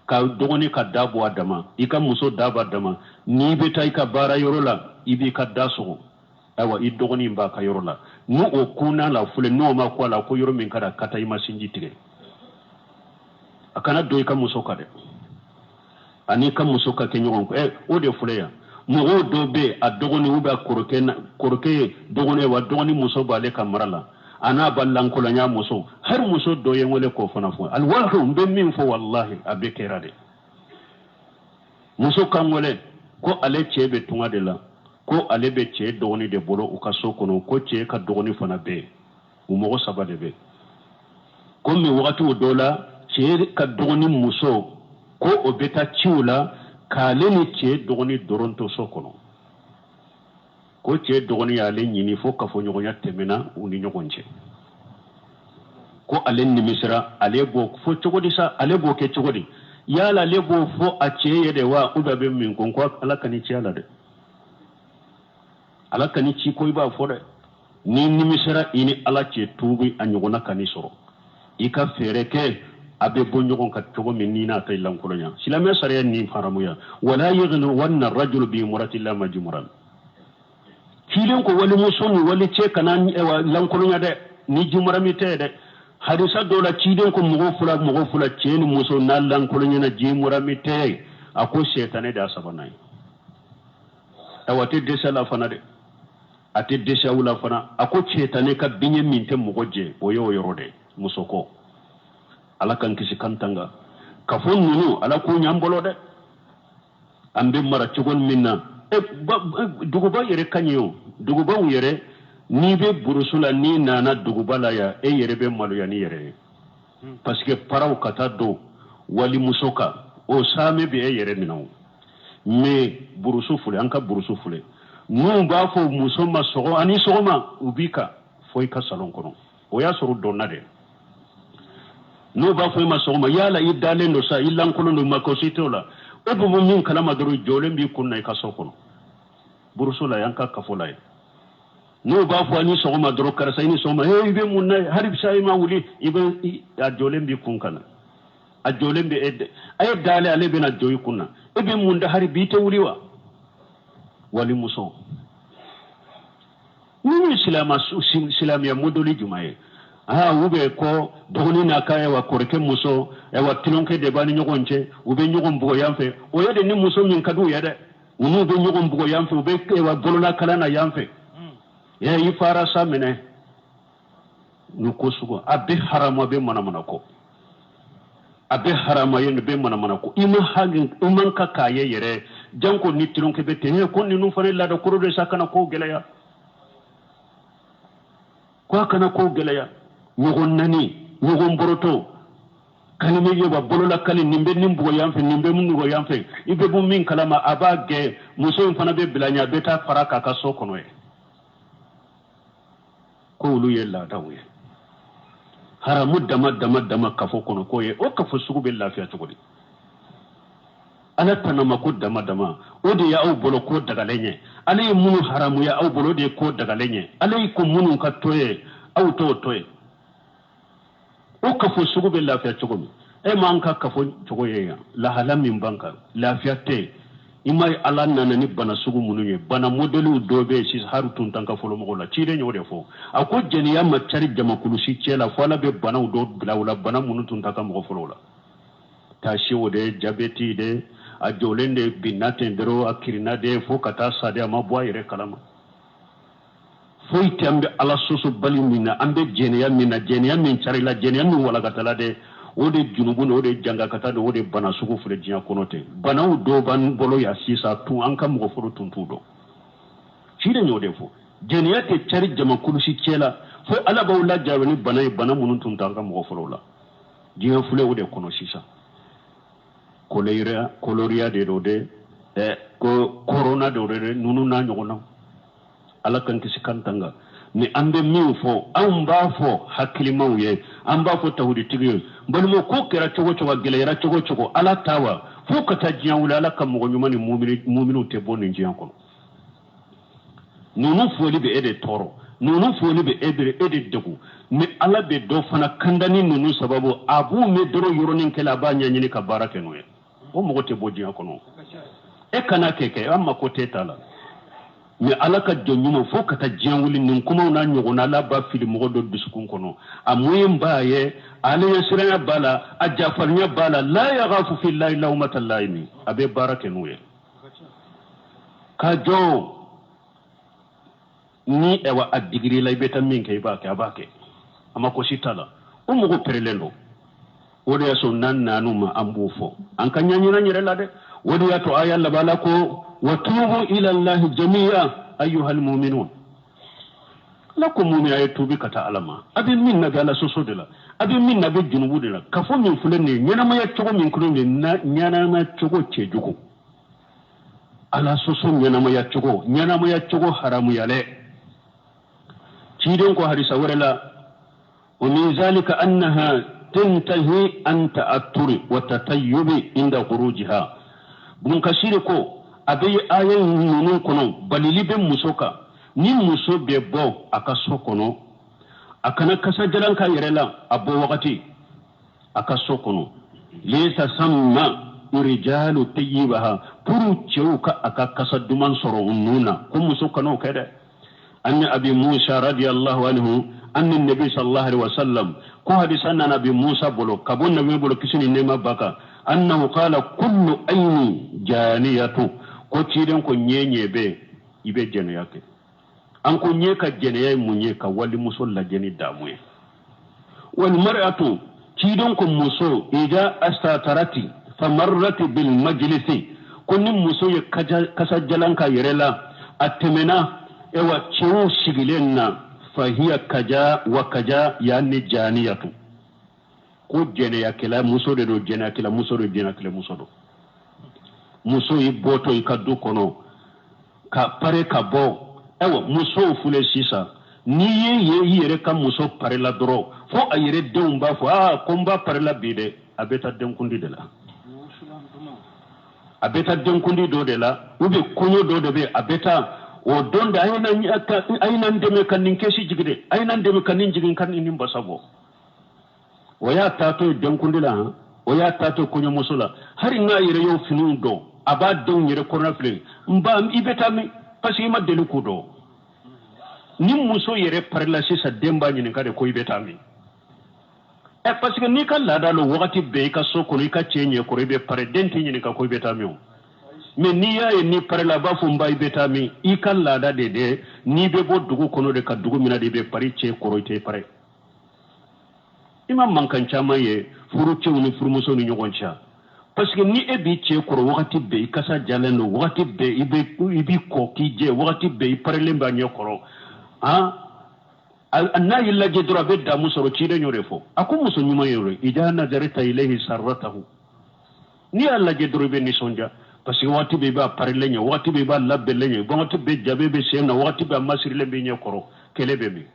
ka dɔgɔnin ka da bɔ a dama, i ka muso da bɔ a dama, n'i bɛ taa i ka baara yɔrɔ la, i b'i ka da sɔgɔ, ayiwa i dɔgɔnin b'a ka yɔrɔ la, n'o o kunna la filɛ, n'o ma ko a la ko yɔrɔ min ka di a ka taa i ma sinji tigɛ, a kana don i ka muso kan dɛ, ani i ka muso ka kɛ ɲɔgɔn kɔ. O de filɛ yan, mɔgɔw dɔw bɛ yen, a dɔgɔnin ou bien a kɔrɔkɛ dɔgɔnin wa dɔgɔnin muso b'ale ka mara la, a n'a ba lankolonya muso, hali muso dɔ ye n wele k'o fana fɔ, aliwahi n bɛ min fɔ walahi a bɛɛ kɛra de. Muso kan wele ko ale cɛ bɛ tunga de la, ko ale bɛ cɛ dɔgɔnin de bolo u ka so kɔnɔ, ko cɛ ka dɔgɔnin fana bɛ yen, u mɔgɔ saba de bɛ yen. Komi wagati dɔ la cɛ ka dɔgɔnin muso ko o bɛ taa ciw la k'ale ni cɛ dɔgɔnin dɔrɔn to so kɔnɔ, ko cɛ dɔgɔnin y'ale ɲini fo kafoɲɔgɔnya tɛmɛna u ni ɲɔgɔn cɛ, ko ale nimisira, ale b'o fɔ cogo di sa, ale b'o kɛ cogo di, yala ale b'o fɔ a cɛ ye de wa, ou bien a bɛ min ko, ko Ala ka ni ci a la dɛ, Ala ka ni ci ko i b'a fɔ dɛ, ni nimisira i ni Ala cɛ tuubi a ɲɔgɔnna ka ni sɔrɔ, i ka fɛɛrɛ kɛ a bɛ bɔ ɲɔgɔn kan cogo min ni n'a ta i lankolonya. Silamɛ sariya nin haramuya, wala yaghluwanna rajulu bi imrati la majmuran, cilen ko walimuso ni walicɛ kana lankolonya dɛ, ni jumarami tɛ dɛ. Hadisa dɔ la ciden ko mɔgɔ fila mɔgɔ fila cɛ ni muso n'a lankolonyana jimurami tɛ, a ko sɛtanɛ de y'a sabanan ye. Ayiwa a tɛ dɛsɛ la fana dɛ, a tɛ dɛsɛ aw la fana. A ko sɛtanɛ ka biɲɛ min tɛ mɔgɔ jɛ, o y'o yɔrɔ de muso kɔ. Ala k'an kisi k'an tanga ka fɔ ninnu, Ala k'u ɲ'an bolo dɛ. An bɛ mara cogo min na, duguba yɛrɛ ka ɲi o, dugubaw yɛrɛ n'i bɛ burusu la, n'i nana duguba la yan, e yɛrɛ bɛ maloya n'i yɛrɛ ye, parce que paraw ka taa don walimuso kan, o saamɛ bɛ e yɛrɛ minɛ o. Mais burusu filɛ, an ka burusu filɛ, n'u b'a fɔ muso ma sɔgɔma ani sɔgɔma, u b'i kan fo i ka salon kɔnɔ, o y'a sɔrɔ dɔnna dɛ. N'u b'a fɔ i ma sɔgɔma, yala i dalen don sa, i lankolon don, makosi t'o la, e bɛ bɔ min kalama dɔrɔn, jɔlen b'i kun na i ka so kɔnɔ. Buruso la yan ka kafo la yen n'o b'a fɔ a ni sɔgɔma dɔrɔn karisa i ni sɔgɔma he i bɛ mun na hali bisa i ma wuli i bɛ a jɔlen b'i kun ka na a jɔlen bɛ e a ye dalen ale bɛna jɔ i kun na e bɛ mun da hali bi i tɛ wuli wa walimuso ninnu ye silama silamɛya modoli jumɛn ye aa u bɛ ko dɔgɔnin n'a ka wa kɔrɔkɛ muso wa tulonkɛ de b'a ni ɲɔgɔn cɛ u bɛ ɲɔgɔn bugɔ yan fɛ o ye de ni muso min ka d'u ye dɛ u n'u bɛ ɲɔgɔn bugɔ yan fɛ u bɛ wa bolola kalan na yan fɛ i fara sa minɛ ni ko sugu a bɛ haramu a bɛ manamana ko a bɛ haramu ye nin bɛ manamana ko i ma hali i man ka k'a ye yɛrɛ janko ni tulonkɛ bɛ ten ko ninnu fana ye laada kɔrɔ de sa kana ko gɛlɛya ko a kana ko gɛlɛya ɲɔgɔn nani ɲɔgɔn boroto kalime ye wa bolola kali nin bɛ nin bugɔ yan fɛ nin bɛ mun bugɔ yan fɛ i bɛ bɔ min kalama a b'a gɛn muso in fana bɛ bila ɲɛ a bɛ taa fara k'a ka so kɔnɔ ye ko olu ye laadaw ye haramu dama dama dama kafo kɔnɔ k'o ye o kafo sugu bɛ lafiya cogo di ala tanama ko dama dama o de ye aw bolo ko dagalen ye ala ye minnu haramuya aw bolo o de ye ko dagalen ye ala ye ko minnu ka to ye aw t'o to ye o kafo sugu bɛ lafiya cogo min e m'an ka kafo cogo ye yan lahala min b'an kan lafiya tɛ yen i ma ye ala nana ni bana sugu minnu ye bana modɛliw dɔ bɛ yen sisan hali tun t'an ka fɔlɔmɔgɔw la ciden y'o de fɔ a ko jɛnɛya ma cari jamakulu si cɛ la fo ala bɛ banaw dɔ bila u la bana minnu tun t'a ka mɔgɔ fɔlɔw la tansiyon de jabɛti de a jɔlen de binna ten dɔrɔn a kirinna de fo ka taa sa de a ma bɔ a yɛrɛ kalama foyi tɛ an bɛ ala sɔsɔbali min na an bɛ jɛnɛya min na jɛnɛya min carila jɛnɛya min walakatala dɛ o de junubu o de jangakata de o de bana sugu filɛ diɲɛ kɔnɔ ten banaw dɔw b'an bolo yan sisan tun an ka mɔgɔ fɔlɔ tun t'u dɔn ciden y'o de fɔ jɛnɛya tɛ cari jamakulu si cɛ la fo ala b'aw lajarabi ni bana ye bana minnu tun t'an ka mɔgɔ fɔlɔw la diɲɛ filɛ o de kɔnɔ sisan kolera koloriya de don dɛ ko korona de don dɛ ninnu n'a ɲɔgɔnnaw ala k'an kisi k'an tanga ni an bɛ min fɔ anw b'a fɔ hakilimaw ye an b'a fɔ tawhiditigi ye balimaw ko kɛra cogo cogo a gɛlɛyara cogo cogo ala ta wa fo ka taa diɲɛ wuli ala ka mɔgɔ ɲuman ni muminiw tɛ bɔ nin diɲɛ kɔnɔ ninnu foli bɛ e de tɔɔrɔ ninnu foli bɛ e de e de degun ni ala bɛ dɔ fana kanda ni ninnu sababu a b'u mɛn dɔrɔn yɔrɔnin kelen a b'a ɲɛɲini ka baara kɛ n'o ye o mɔgɔ tɛ bɔ diɲɛ kɔnɔ e kana kɛ kɛ an mako tɛ ta la mɛ ala ka jɔn ɲuman fo ka taa diɲɛ wuli nin kumaw n'a ɲɔgɔnna ala b'a fili mɔgɔ dɔ dusukun kɔnɔ a moyen b'a ye ale ye siranya b'a la a jafarinya b'a la la yakafu fillahi lawmata layimi a bɛ baara kɛ n'o ye ka jɔ ni ɛwa a digir'i la i bɛ taa min kɛ i b'a kɛ a b'a kɛ a ma ko si t'a la o mɔgɔ pɛrɛlen don o de y'a sɔrɔ n'an nan'u ma an b'o fɔ an ka ɲɛɲini an yɛrɛ la dɛ o de y'a to aya laban la ko wa tubu ila llahi jami'a ayyuhal mu'minun ala ko mumin a ye tuubi ka taa ala ma a bɛ min na bɛ ala sɔsɔ de la a bɛ min na bɛ junubu de la kafo min filɛ nin ye ɲɛnamaya cogo min filɛ nin ye ɲɛnamaya cogo cɛjugu ala sɔsɔ ɲɛnamaya cogo ɲɛnamaya cogo haramuyalɛ ciden ko hadisa wɛrɛ la wa min zalika annaha tantahi an ta'atturi wa tatayyubi inda khurujiha bunkasiri ko a bɛ aya ninnu kɔnɔ balili bɛ muso kan ni muso bɛ bɔ a ka so kɔnɔ a kana kasajalan k'a yɛrɛ la a bɔ wagati a ka so kɔnɔ liyatasamma rijalu tayyibaha pour cɛw ka a ka kasa duman sɔrɔ u nun na ko muso kan'o kɛ dɛ an abi musa radiyallahu anhu anna nabi sallallahu alaihi wasallam ko hadisa nana abi musa bolo ka bɔ nabi bolo kisi ni nɛɛma b'a kan annahu qala kullu ayni janiyatu ko ciden ko ɲɛ ɲɛ bɛ i bɛ jɛnɛya kɛ an ko ɲɛ ka jɛnɛya ye mun ye ka walimuso lajɛ ni damu ye wal mar'atu ciden ko muso ida astatarati famarrati bil majlisi ko ni muso ye kasajalan k'a yɛrɛ la a tɛmɛna ewa cɛw sigilen na fahiya kaja wa kaja yani janiyatu ko jɛnɛyakɛla muso de don jɛnɛyakɛla muso don jɛnɛyakɛla muso don muso y'i bɔtɔ i ka du kɔnɔ ka pare ka bɔ ayiwa musow filɛ sisan n'i ye ye i yɛrɛ ka muso pare la dɔrɔn fo a yɛrɛ denw b'a fɔ aa ko n ba pare la bi dɛ a bɛ taa denkundi de la a bɛ taa denkundi dɔ de la ou bien kɔɲɔ dɔ de bɛ a bɛ taa O don de a ye na n dɛmɛ ka nin kɛsi jigin dɛ, a ye na n dɛmɛ ka nin jigin, ka nin basa bɔ. O y'a taatɔ ye denkundi la han, o y'a taatɔ kɔɲɔmuso la. Hali n'a yɛrɛ y'o finiw dɔn, a b'a denw yɛrɛ kɔnɔna filɛ, n ba i bɛ taa min, parce que i ma deli k'u dɔn. Ni muso yɛrɛ parila sisan, den b'a ɲininka de ko i bɛ taa min. Ɛ, parce que n'i ka laada lo, wagati bɛɛ i ka so kɔnɔ, i ka cɛ ɲɛ kɔrɔ, i bɛ pare, den t'i ɲininka ko i bɛ taa min o. Mais n'i y'a ye n'i parila, a b'a fɔ n ba i bɛ taa min. I ka laada de dɛ, n'i bɛ bɔ dugu kɔnɔ de ka dugu min na de, i bɛ pari cɛ kɔrɔ, i tɛ pare. I ma mankan caman ye furucɛw ni furumusow ni ɲɔgɔn cɛ, parce que ni e b'i cɛ kɔrɔ wagati bɛɛ, i kasa jalen don wagati bɛɛ, i b'i kɔ k'i jɛ wagati bɛɛ, i parilen b'a ɲɛ kɔrɔ, han, n'a y'i lajɛ dɔrɔn, a bɛ damu sɔrɔ. Ciden y'o de fɔ, a ko muso ɲuman ye o de, ida nazarta ilayhi sarratahu, n'i y'a lajɛ dɔrɔn, i bɛ nisɔndiya, parce que waati bɛɛ i b'a parilen ɲɛ, waati bɛɛ i b'a labɛnlen ɲɛ, waati bɛɛ jabe bɛ sen na, waati bɛɛ a masirilen bɛ ɲɛ kɔrɔ, kɛlɛ bɛ min.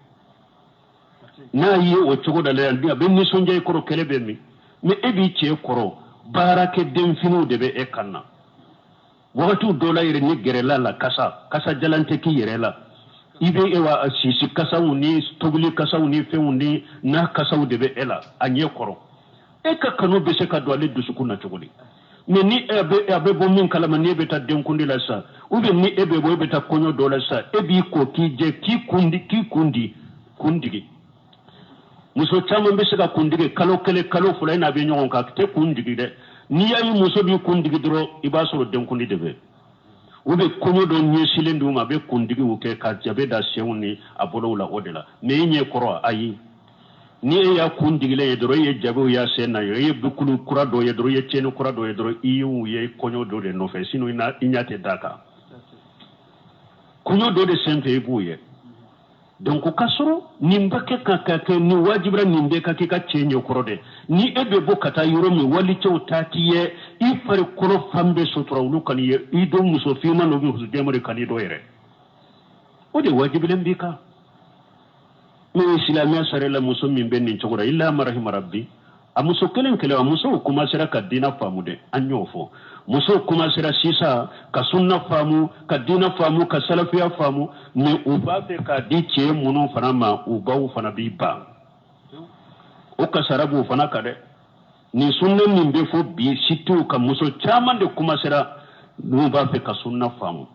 N'a ye o cogo da la, a bɛ nisɔndiya i kɔrɔ, kɛlɛ bɛ min. Mais e b'i cɛ kɔrɔ, baarakɛden finiw de bɛ e kan na wagatiw dɔ la yɛrɛ, ni gɛrɛla la, kasa kasa jalan tɛ k'i yɛrɛ la, i bɛ e wa sisi kasaw ni tobili kasaw ni fɛnw ni n'a kasaw de bɛ e la a ɲɛ kɔrɔ. E ka kanu bɛ se ka don ale dusukun na cogo di? Mais ni e bɛ, a bɛ bɔ min kalama, ni e bɛ taa denkundi la sisan, ou bien ni e bɛ bɔ, e bɛ taa kɔɲɔ dɔ la sisan, e b'i ko k'i jɛ, k'i kun di, k'i kun di, kun digi. Muso caman bɛ se ka kun digi kalo kelen, kalo fila, i n'a bɛ ɲɔgɔn kan, a tɛ kun digi dɛ. N'i y'a ye muso b'i kun digi dɔrɔn, i b'a sɔrɔ denkundi de bɛ, u bɛ kɔɲɔ dɔ ɲɛsilen d'u ma, a bɛ kundigiw kɛ ka jabe da senw ni a bolow la, o de la. Mais i ɲɛ kɔrɔ, ayi, ni e y'a kun digilen ye dɔrɔn, e ye jabew y'a sen na ye, e ye bukulu kura dɔ ye dɔrɔn, i ye tiɲɛni kura dɔ ye dɔrɔn, i y'u ye kɔɲɔ dɔ de nɔfɛ, sinon i ɲɛ tɛ d'a kan. Kɔɲɔ dɔ de sen fɛ i b'u ye. Donc ka sɔrɔ nin bɛ kɛ ka kɛ nin wajibira, nin bɛɛ ka kɛ i ka cɛ ɲɛkɔrɔ dɛ. Ni e bɛ bɔ ka taa yɔrɔ min, walicɛw ta t'i ye, i farikolo fan bɛɛ sutura, olu kan'i ye, i dɔn muso finman dɔ bɛ muso jɛman de kan'i dɔn yɛrɛ, o de wajibilen b'i kan. Mais silamɛya sariya la, muso min bɛ nin cogo la, illa marahima rabbi, a muso kelen kelen, a musow commencera ka diinɛ faamu dɛ. An y'o fɔ, musow commencera sisan ka sunna faamu, ka diinɛ faamu, ka salafiya faamu. Mais u b'a fɛ k'a di cɛ minnu fana ma, u baw fana b'i ban, o kasara b'u fana kan dɛ. Nin sunna min bɛ fɔ bi, surtout ka muso caman de commencera, n'u b'a fɛ ka sunna faamu,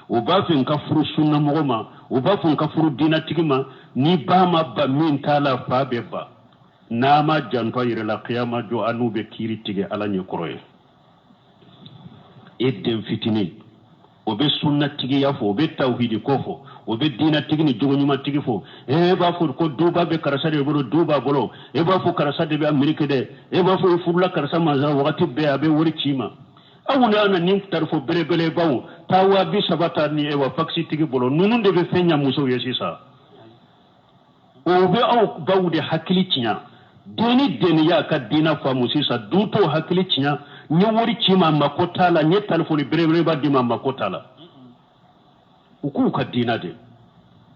u b'a fɛ n ka furu sunna mɔgɔ ma, u b'a fɛ n ka furu diinɛtigi ma. Ni ba ma ba min t'a la, fa bɛ ba. N'a ma janto a yɛrɛ la, kiyama jɔ, a n'u bɛ kiiri tigɛ Ala ɲɛ kɔrɔ ye. E den fitinin, o bɛ sunnatigiya fɔ, o bɛ tawhidi ko fɔ, o bɛ diinɛtigi ni jogoɲumantigi fɔ. E b'a fɔ ko duba bɛ karisa de bolo, du b'a bolo. E b'a fɔ karisa de bɛ Ameriki dɛ. E b'a fɔ i furula karisa ma, wagati bɛɛ a bɛ wari ci ma. Aw n'a na nin tarifo belebelebaw taa 30 000 ta ni ewa fakisi tigi bolo, ninnu de bɛ fɛn ɲa musow ye sisan. O bɛ aw baw de hakili tiɲɛ. Den ni den y'a ka diinɛ faamu sisan, du t'o hakili tiɲɛ. N ye wari ci ma, mako t'a la. N ye telefɔni belebeleba di ma, mako t'a la. U k'u ka diinɛ de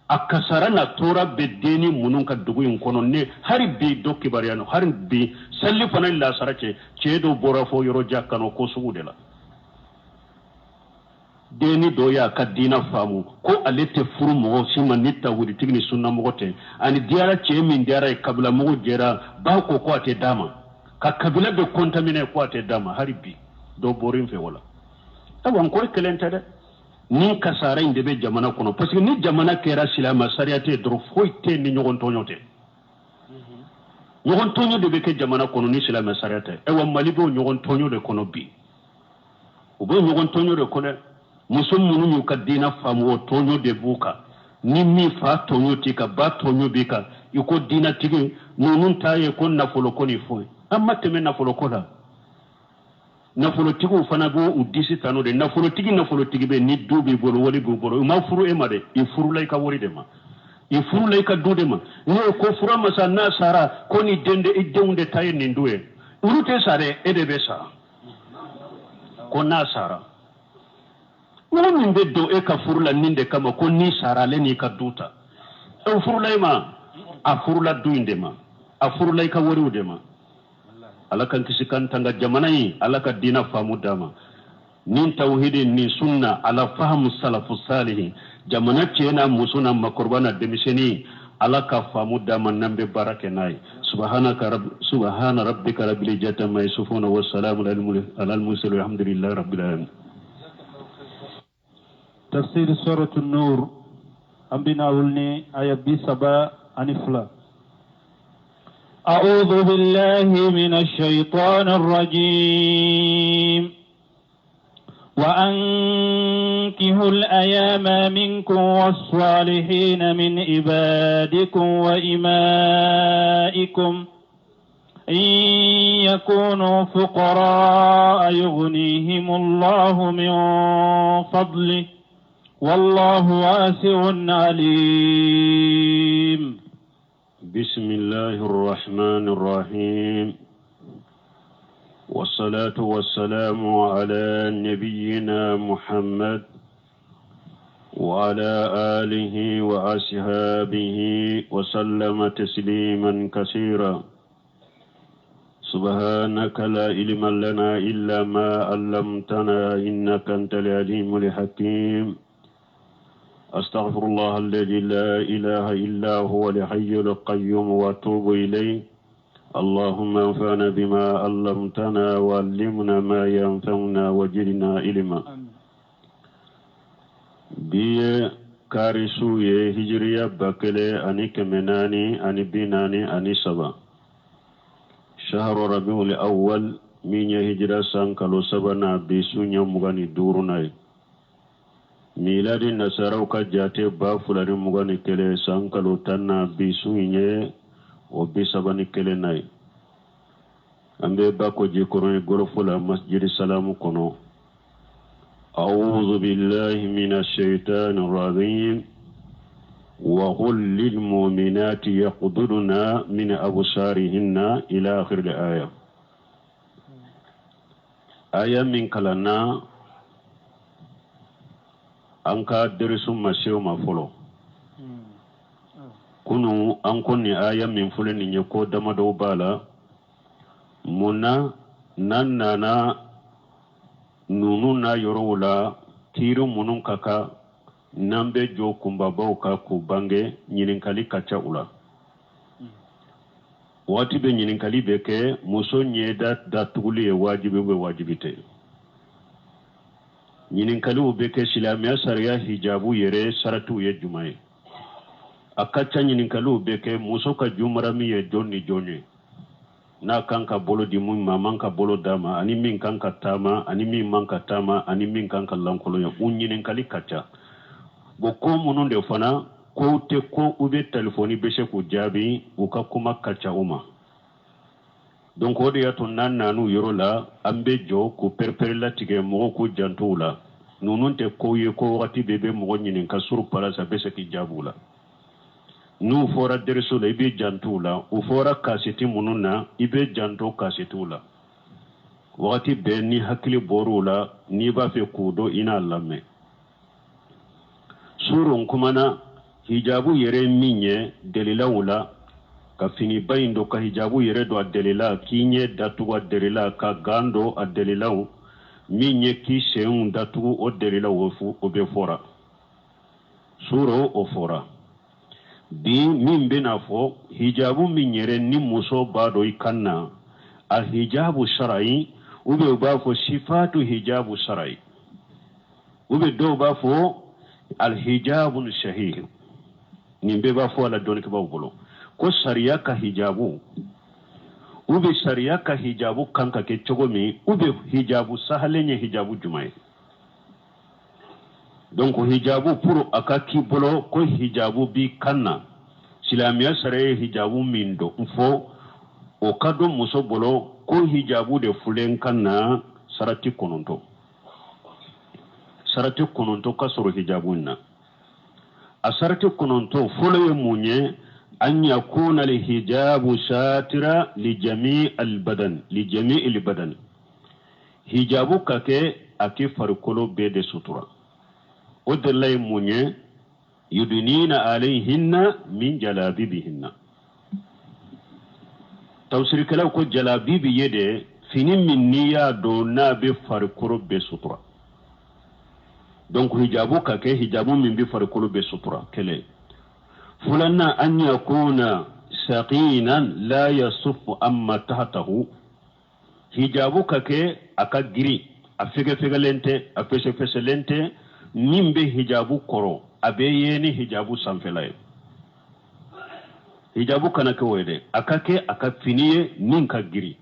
a kasara na tɔɔrɔ bɛ denni minnu ka dugu in kɔnɔ. Ne hali bi dɔ kibaruya nɔ, hali bi sali fana ni lasara cɛ, cɛ dɔ bɔra fɔ yɔrɔ jan ka na ko sugu de la. Denni dɔ y'a ka diinɛ faamu ko ale tɛ furu mɔgɔ si ma ni tawhiditigi ni sunnamɔgɔ tɛ. Ani diyara cɛ min diyara ye, kabila mɔgɔ jɛra ba ko ko a tɛ d'a ma, ka kabila bɛ contaminer ko a tɛ d'a ma. Hali bi dɔ bɔra n fɛ o la. Ayiwa, n ko kelen tɛ dɛ, ni kasara in de bɛ jamana kɔnɔ, parce que ni jamana kɛra silamɛ sariya tɛ dɔrɔn, foyi tɛ ni ɲɔgɔn tɔɲɔ tɛ. Ɲɔgɔn tɔɲɔ de bɛ kɛ jamana kɔnɔ ni silamɛ sariya tɛ. Ayiwa, Mali b'o ɲɔgɔn tɔɲɔ de kɔnɔ bi, u b'o ɲɔgɔn tɔɲɔ de kɔnɔ. Muso minnu y'u ka diinɛ faamu, o tɔɲɔ de b'u kan. Ni min fa tɔɲɔ t'i kan, ba tɔɲɔ b'i kan, i ko diinɛtigi ninnu ta ye ko nafolo ko ni foyi. An ma tɛmɛ nafolo ko la. Nafolotigiw fana b'u disi ta n'o de. Nafolotigi nafolotigi bɛ ni du b'i bolo, wari b'u bolo, u ma furu e ma dɛ, i furula i ka wari de ma, i furula i ka du de ma. N'o ko fura masa n'a sara ko ni den de, i denw de ta ye nin du ye, olu tɛ sa dɛ, e de bɛ sa. Ko n'a sara, mɔgɔ min bɛ don e ka furu la nin de kama, ko n'i sara ale n'i ka du ta, e furula i ma, a furula du in de ma, a furula i ka wariw de ma. Ala k'an kisi k'an tanga jamana in, Ala ka diinɛ faamu d'a ma. Nin tawhidi ni sunna ala fahamu salafu salihi, jamana cɛ n'a muso n'a makɔrɔba n'a denmisɛnnin, Ala ka faamu d'an ma n'an bɛ baara kɛ n'a ye. Subhanaka rabb, subhana rabbika rabbil izzati amma yasifuna wa salamun alal mursalin, alhamdulillahi rabbil alamin. Tafsir suratu Nur, an bɛna wuli ni aya 32. أعوذ بالله من الشيطان الرجيم. وأنكحوا الأيام منكم والصالحين من عبادكم وإمائكم إن يكونوا فقراء يغنيهم الله من فضله والله واسع عليم. بسم الله الرحمن الرحيم، والصلاة والسلام على نبينا محمد وعلى آله وأصحابه وسلم تسليما كثيرا. سبحانك لا علم لنا إلا ما علمتنا إنك أنت العليم الحكيم. أستغفر الله الذي لا إله إلا هو الحي القيوم وأتوب إليه. اللهم انفعنا بما علمتنا وعلمنا ما ينفعنا وزدنا علما. Bi ye kari su ye, hijiriya 1443, shahru rabiul awwal, min ye hijira san kalo sabanan, bi su ɲɛ 25nan ye. Miladi nasaraw ka jate 2021 san kalo 10nan, bi su ye o 31nan ye. An bɛ Bako Jikɔrɔni Golf la, Masjidi Salamu kɔnɔ. أعوذ بالله من الشيطان الرجيم. وقل للمؤمنات يغضضن من أبصارهن إلى آخر الآية. Aya min kalanna, an ka derisu ma se o ma fɔlɔ. Kunu an ko nin aya min filɛ nin ye, ko damadɔw b'a la. Mun na n'an nana ninnu n'a yɔrɔw la, kiiri minnu ka kan n'an bɛ jɔ kunbabaw kan k'u bange, ɲininkali ka ca u la. Waati bɛ ɲininkali bɛ kɛ: muso ɲɛda datuguli ye wajibi bɛ, wajibi tɛ? Ɲininkaliw bɛ kɛ: silamɛya sariya hijabu yɛrɛ saratiw ye jumɛn ye? A ka ca ɲininkaliw bɛ kɛ: muso ka jumarami ye jɔn ni jɔn ye, n'a kan ka bolo di mun ma, a man ka bolo d'a ma, ani min kan ka taama, ani min man ka taama, ani min kan ka lankolonya? U ɲininkali ka ca. Bon, ko minnu de fana kow tɛ ko u bɛ telefɔni bɛ se k'u jaabi, u ka kuma ka ca u ma. Donc o de y'a to n'an nan'u yɔrɔ la, an bɛ jɔ k'u pɛrɛpɛrɛ latigɛ, mɔgɔw k'u janto u la. Ninnu tɛ kow ye ko wagati bɛɛ bɛ mɔgɔ ɲininka sur place, a bɛ se k'i jaabi u la. N'u fɔra deriso la, i bɛ janto u la. U fɔra kaseti minnu na, i bɛ janto kasetiw la. Wagati bɛɛ ni hakili bɔr'u la, n'i b'a fɛ k'u dɔn, i n'a lamɛn. Surun kumana hijabu yɛrɛ min ye dalilaw la, ka finiba in don, ka hijabu yɛrɛ don a dalila, k'i ɲɛ datugu a dalila, ka gan don a dalilaw, min ye k'i senw datugu, o dalilaw, o bɛ fɔra suro, o fɔra. Bi min bɛna fɔ, hijabu min yɛrɛ ni muso b'a dɔn i kan na, a hijabu sarayi, ou bien u b'a fɔ sifatu hijabu sarayi, ou bien dɔw b'a fɔ alhijabu sahih. Nin bɛɛ b'a fɔ a la dɔnnikɛbaaw bolo ko sariya ka hijabu, ou bien sariya ka hijabu kan ka kɛ cogo min, ou bien hijabu sahalen ye hijabu jumɛn ye. Donc hijabu, pour a ka k'i bolo ko hijabu b'i kan na, silamɛya sariya ye hijabu min don n fɔ, o ka dɔn muso bolo ko hijabu de fulen kan na, sarati 9, sarati 9 ka sɔrɔ hijabu in na. A sarati 9 fɔlɔ ye mun ye? An yakuna alhijabu satira li jami albadan, li jami albadan. Hijabu ka kɛ a k'i farikolo bɛɛ de sutura. O delila ye mun ye? Yudunina alayhinna min jalabibihinna. Tafsirikɛlaw ko jalabibi ye de fini min n'i y'a don n'a bɛ farikolo bɛɛ sutura. Donc hijabu ka kɛ hijabu min bɛ farikolo bɛɛ sutura, kelen. Filanan, an yakuna sakinan la yasufu amma tahtahu. Hijabu ka kɛ a ka girin, a fɛgɛfɛgɛlen tɛ, a fɛsɛfɛsɛlen tɛ. Min bɛ hijabu kɔrɔ, a bɛ ye ni hijabu sanfɛla ye. Hijabu kana kɛ o ye dɛ, a ka kɛ a ka fini ye min ka girin,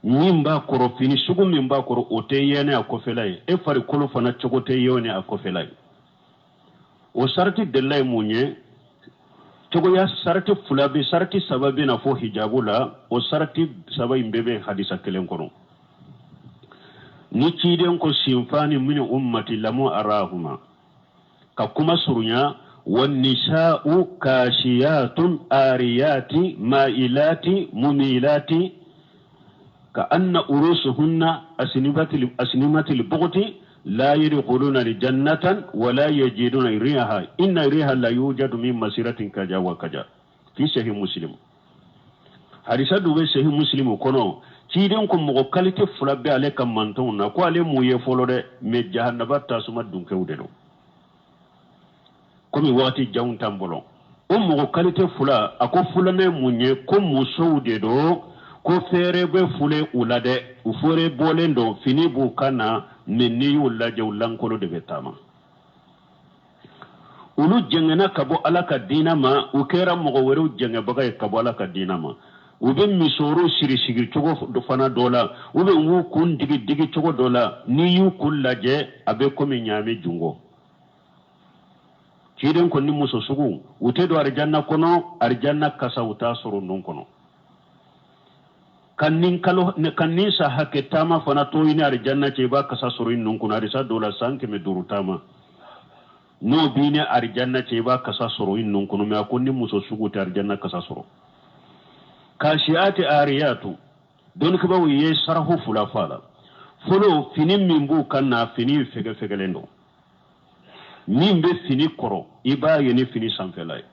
min b'a kɔrɔ, fini sugu min b'a kɔrɔ, o tɛ ye ni a kɔfɛla ye. E farikolo fana cogo tɛ ye ni a kɔfɛla ye. O sarati delila ye mun ye? Cogoya sarati fila bɛ, sarati saba bɛ na fɔ hijabu la. O sarati saba in bɛɛ bɛ hadisa kelen kɔnɔ. Ni ciden ko sinfani min ummati lamu arahuma, ka kuma surunya, wannisa'u kasiyatun ariyati ma'ilati mumilati ka anna urusuhunna asnimatil bughti la yadkhuluna jannatan wa la yajiduna riha inna riha la yujadu min masiratin kaja wa kaja, fi sahih Muslim. Hadisa dɔ bɛ Sahih Muslim kɔnɔ. Ciden ko mɔgɔ qualité fila bɛ ale ka mantɔnw na, ko ale m'u ye fɔlɔ dɛ, mais jahanaba tasuma dunkɛw de don. Komi waati janw t'an bolo, o mɔgɔ qualité fila, a ko filanan ye mun ye? Ko musow de don, ko fɛɛrɛ bɛ fule u la dɛ, u fɛɛrɛ bɔlen don, fini b'u kan na, mais n'i y'u lajɛ, u lankolo de bɛ taama. Olu jɛngɛnna ka bɔ Ala ka diinɛ ma, u kɛra mɔgɔ wɛrɛw jɛngɛbaga ye ka bɔ Ala ka diinɛ ma. U bɛ misɔrɔ siri sigi cogo fana dɔ la, u bɛ y'u kun digi digi cogo dɔ la. N'i y'u kun lajɛ, a bɛ komi ɲaami jungo. Ciden kɔni, muso sugu, u tɛ don arijanna kɔnɔ, arijanna kasa u t'a sɔrɔ nun kɔnɔ. Ka nin kalo ka nin sa hakɛ taama fana to i ni arijanna cɛ, i b'a kasa sɔrɔ i nun kɔnɔ. Arisa dɔ la, san 500 taama n'o b'i ni arijanna cɛ, i b'a kasa sɔrɔ i nun kɔnɔ. Mais a ko ni muso sugu tɛ arijanna kasa sɔrɔ. Kasiyati ariyatu, dɔnnikɛbaaw ye sarahu fila fɔ a la. Fɔlɔ, fini min b'u kan na, fini fɛgɛfɛgɛlen don. Min bɛ fini kɔrɔ, i b'a ye ni fini sanfɛla ye.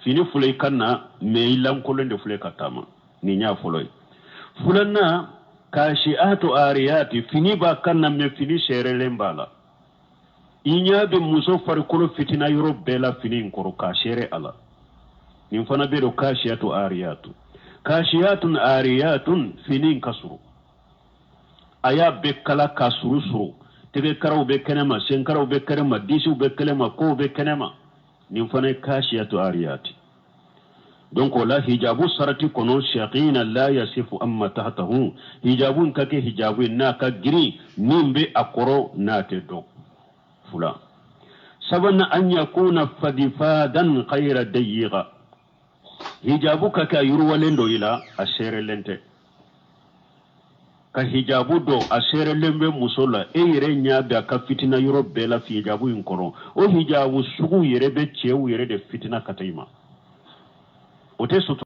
Fini fila i kan na, mais i lankolon de filɛ ka taama. Nin y'a fɔlɔ ye. Filanan, kasiyatu ariyati, fini b'a kan na, mais fini sɛrɛlen b'a la. I ɲɛ bɛ muso farikolo fitina yɔrɔ bɛɛ la fini in kɔrɔ, k'a sɛrɛ a la. Nin fana bɛ don kasiyatu ariyatu. Kasiyatun ariyatun, fini in ka surun, a y'a bɛɛ kala ka suru suru, tɛgɛkaraw bɛ kɛnɛma, senkaraw bɛ kɛnɛma, disiw bɛ kɛnɛma, kow bɛ kɛnɛma. Nin fana ye kasiyatu ariyati. Donc o la, hijabu sarati kɔnɔ, shaqina la yasifu amma tahtahu, hijabu in ka kɛ hijabu ye n'a ka girin, min bɛ a kɔrɔ n'a tɛ dɔn. Fila. Sabanan, an yakuna fadifadan khayra dayiga, hijabu ka kɛ a yiriwalen don i la, a seerelen tɛ. Ka hijabu dɔn, a seerelen bɛ muso la, e yɛrɛ ɲɛ bɛ a ka fitina yɔrɔ bɛɛ la hijabu in kɔnɔ. O hijabu sugu yɛrɛ bɛ cɛw yɛrɛ de fitina ka taa i ma, o tɛ sutura.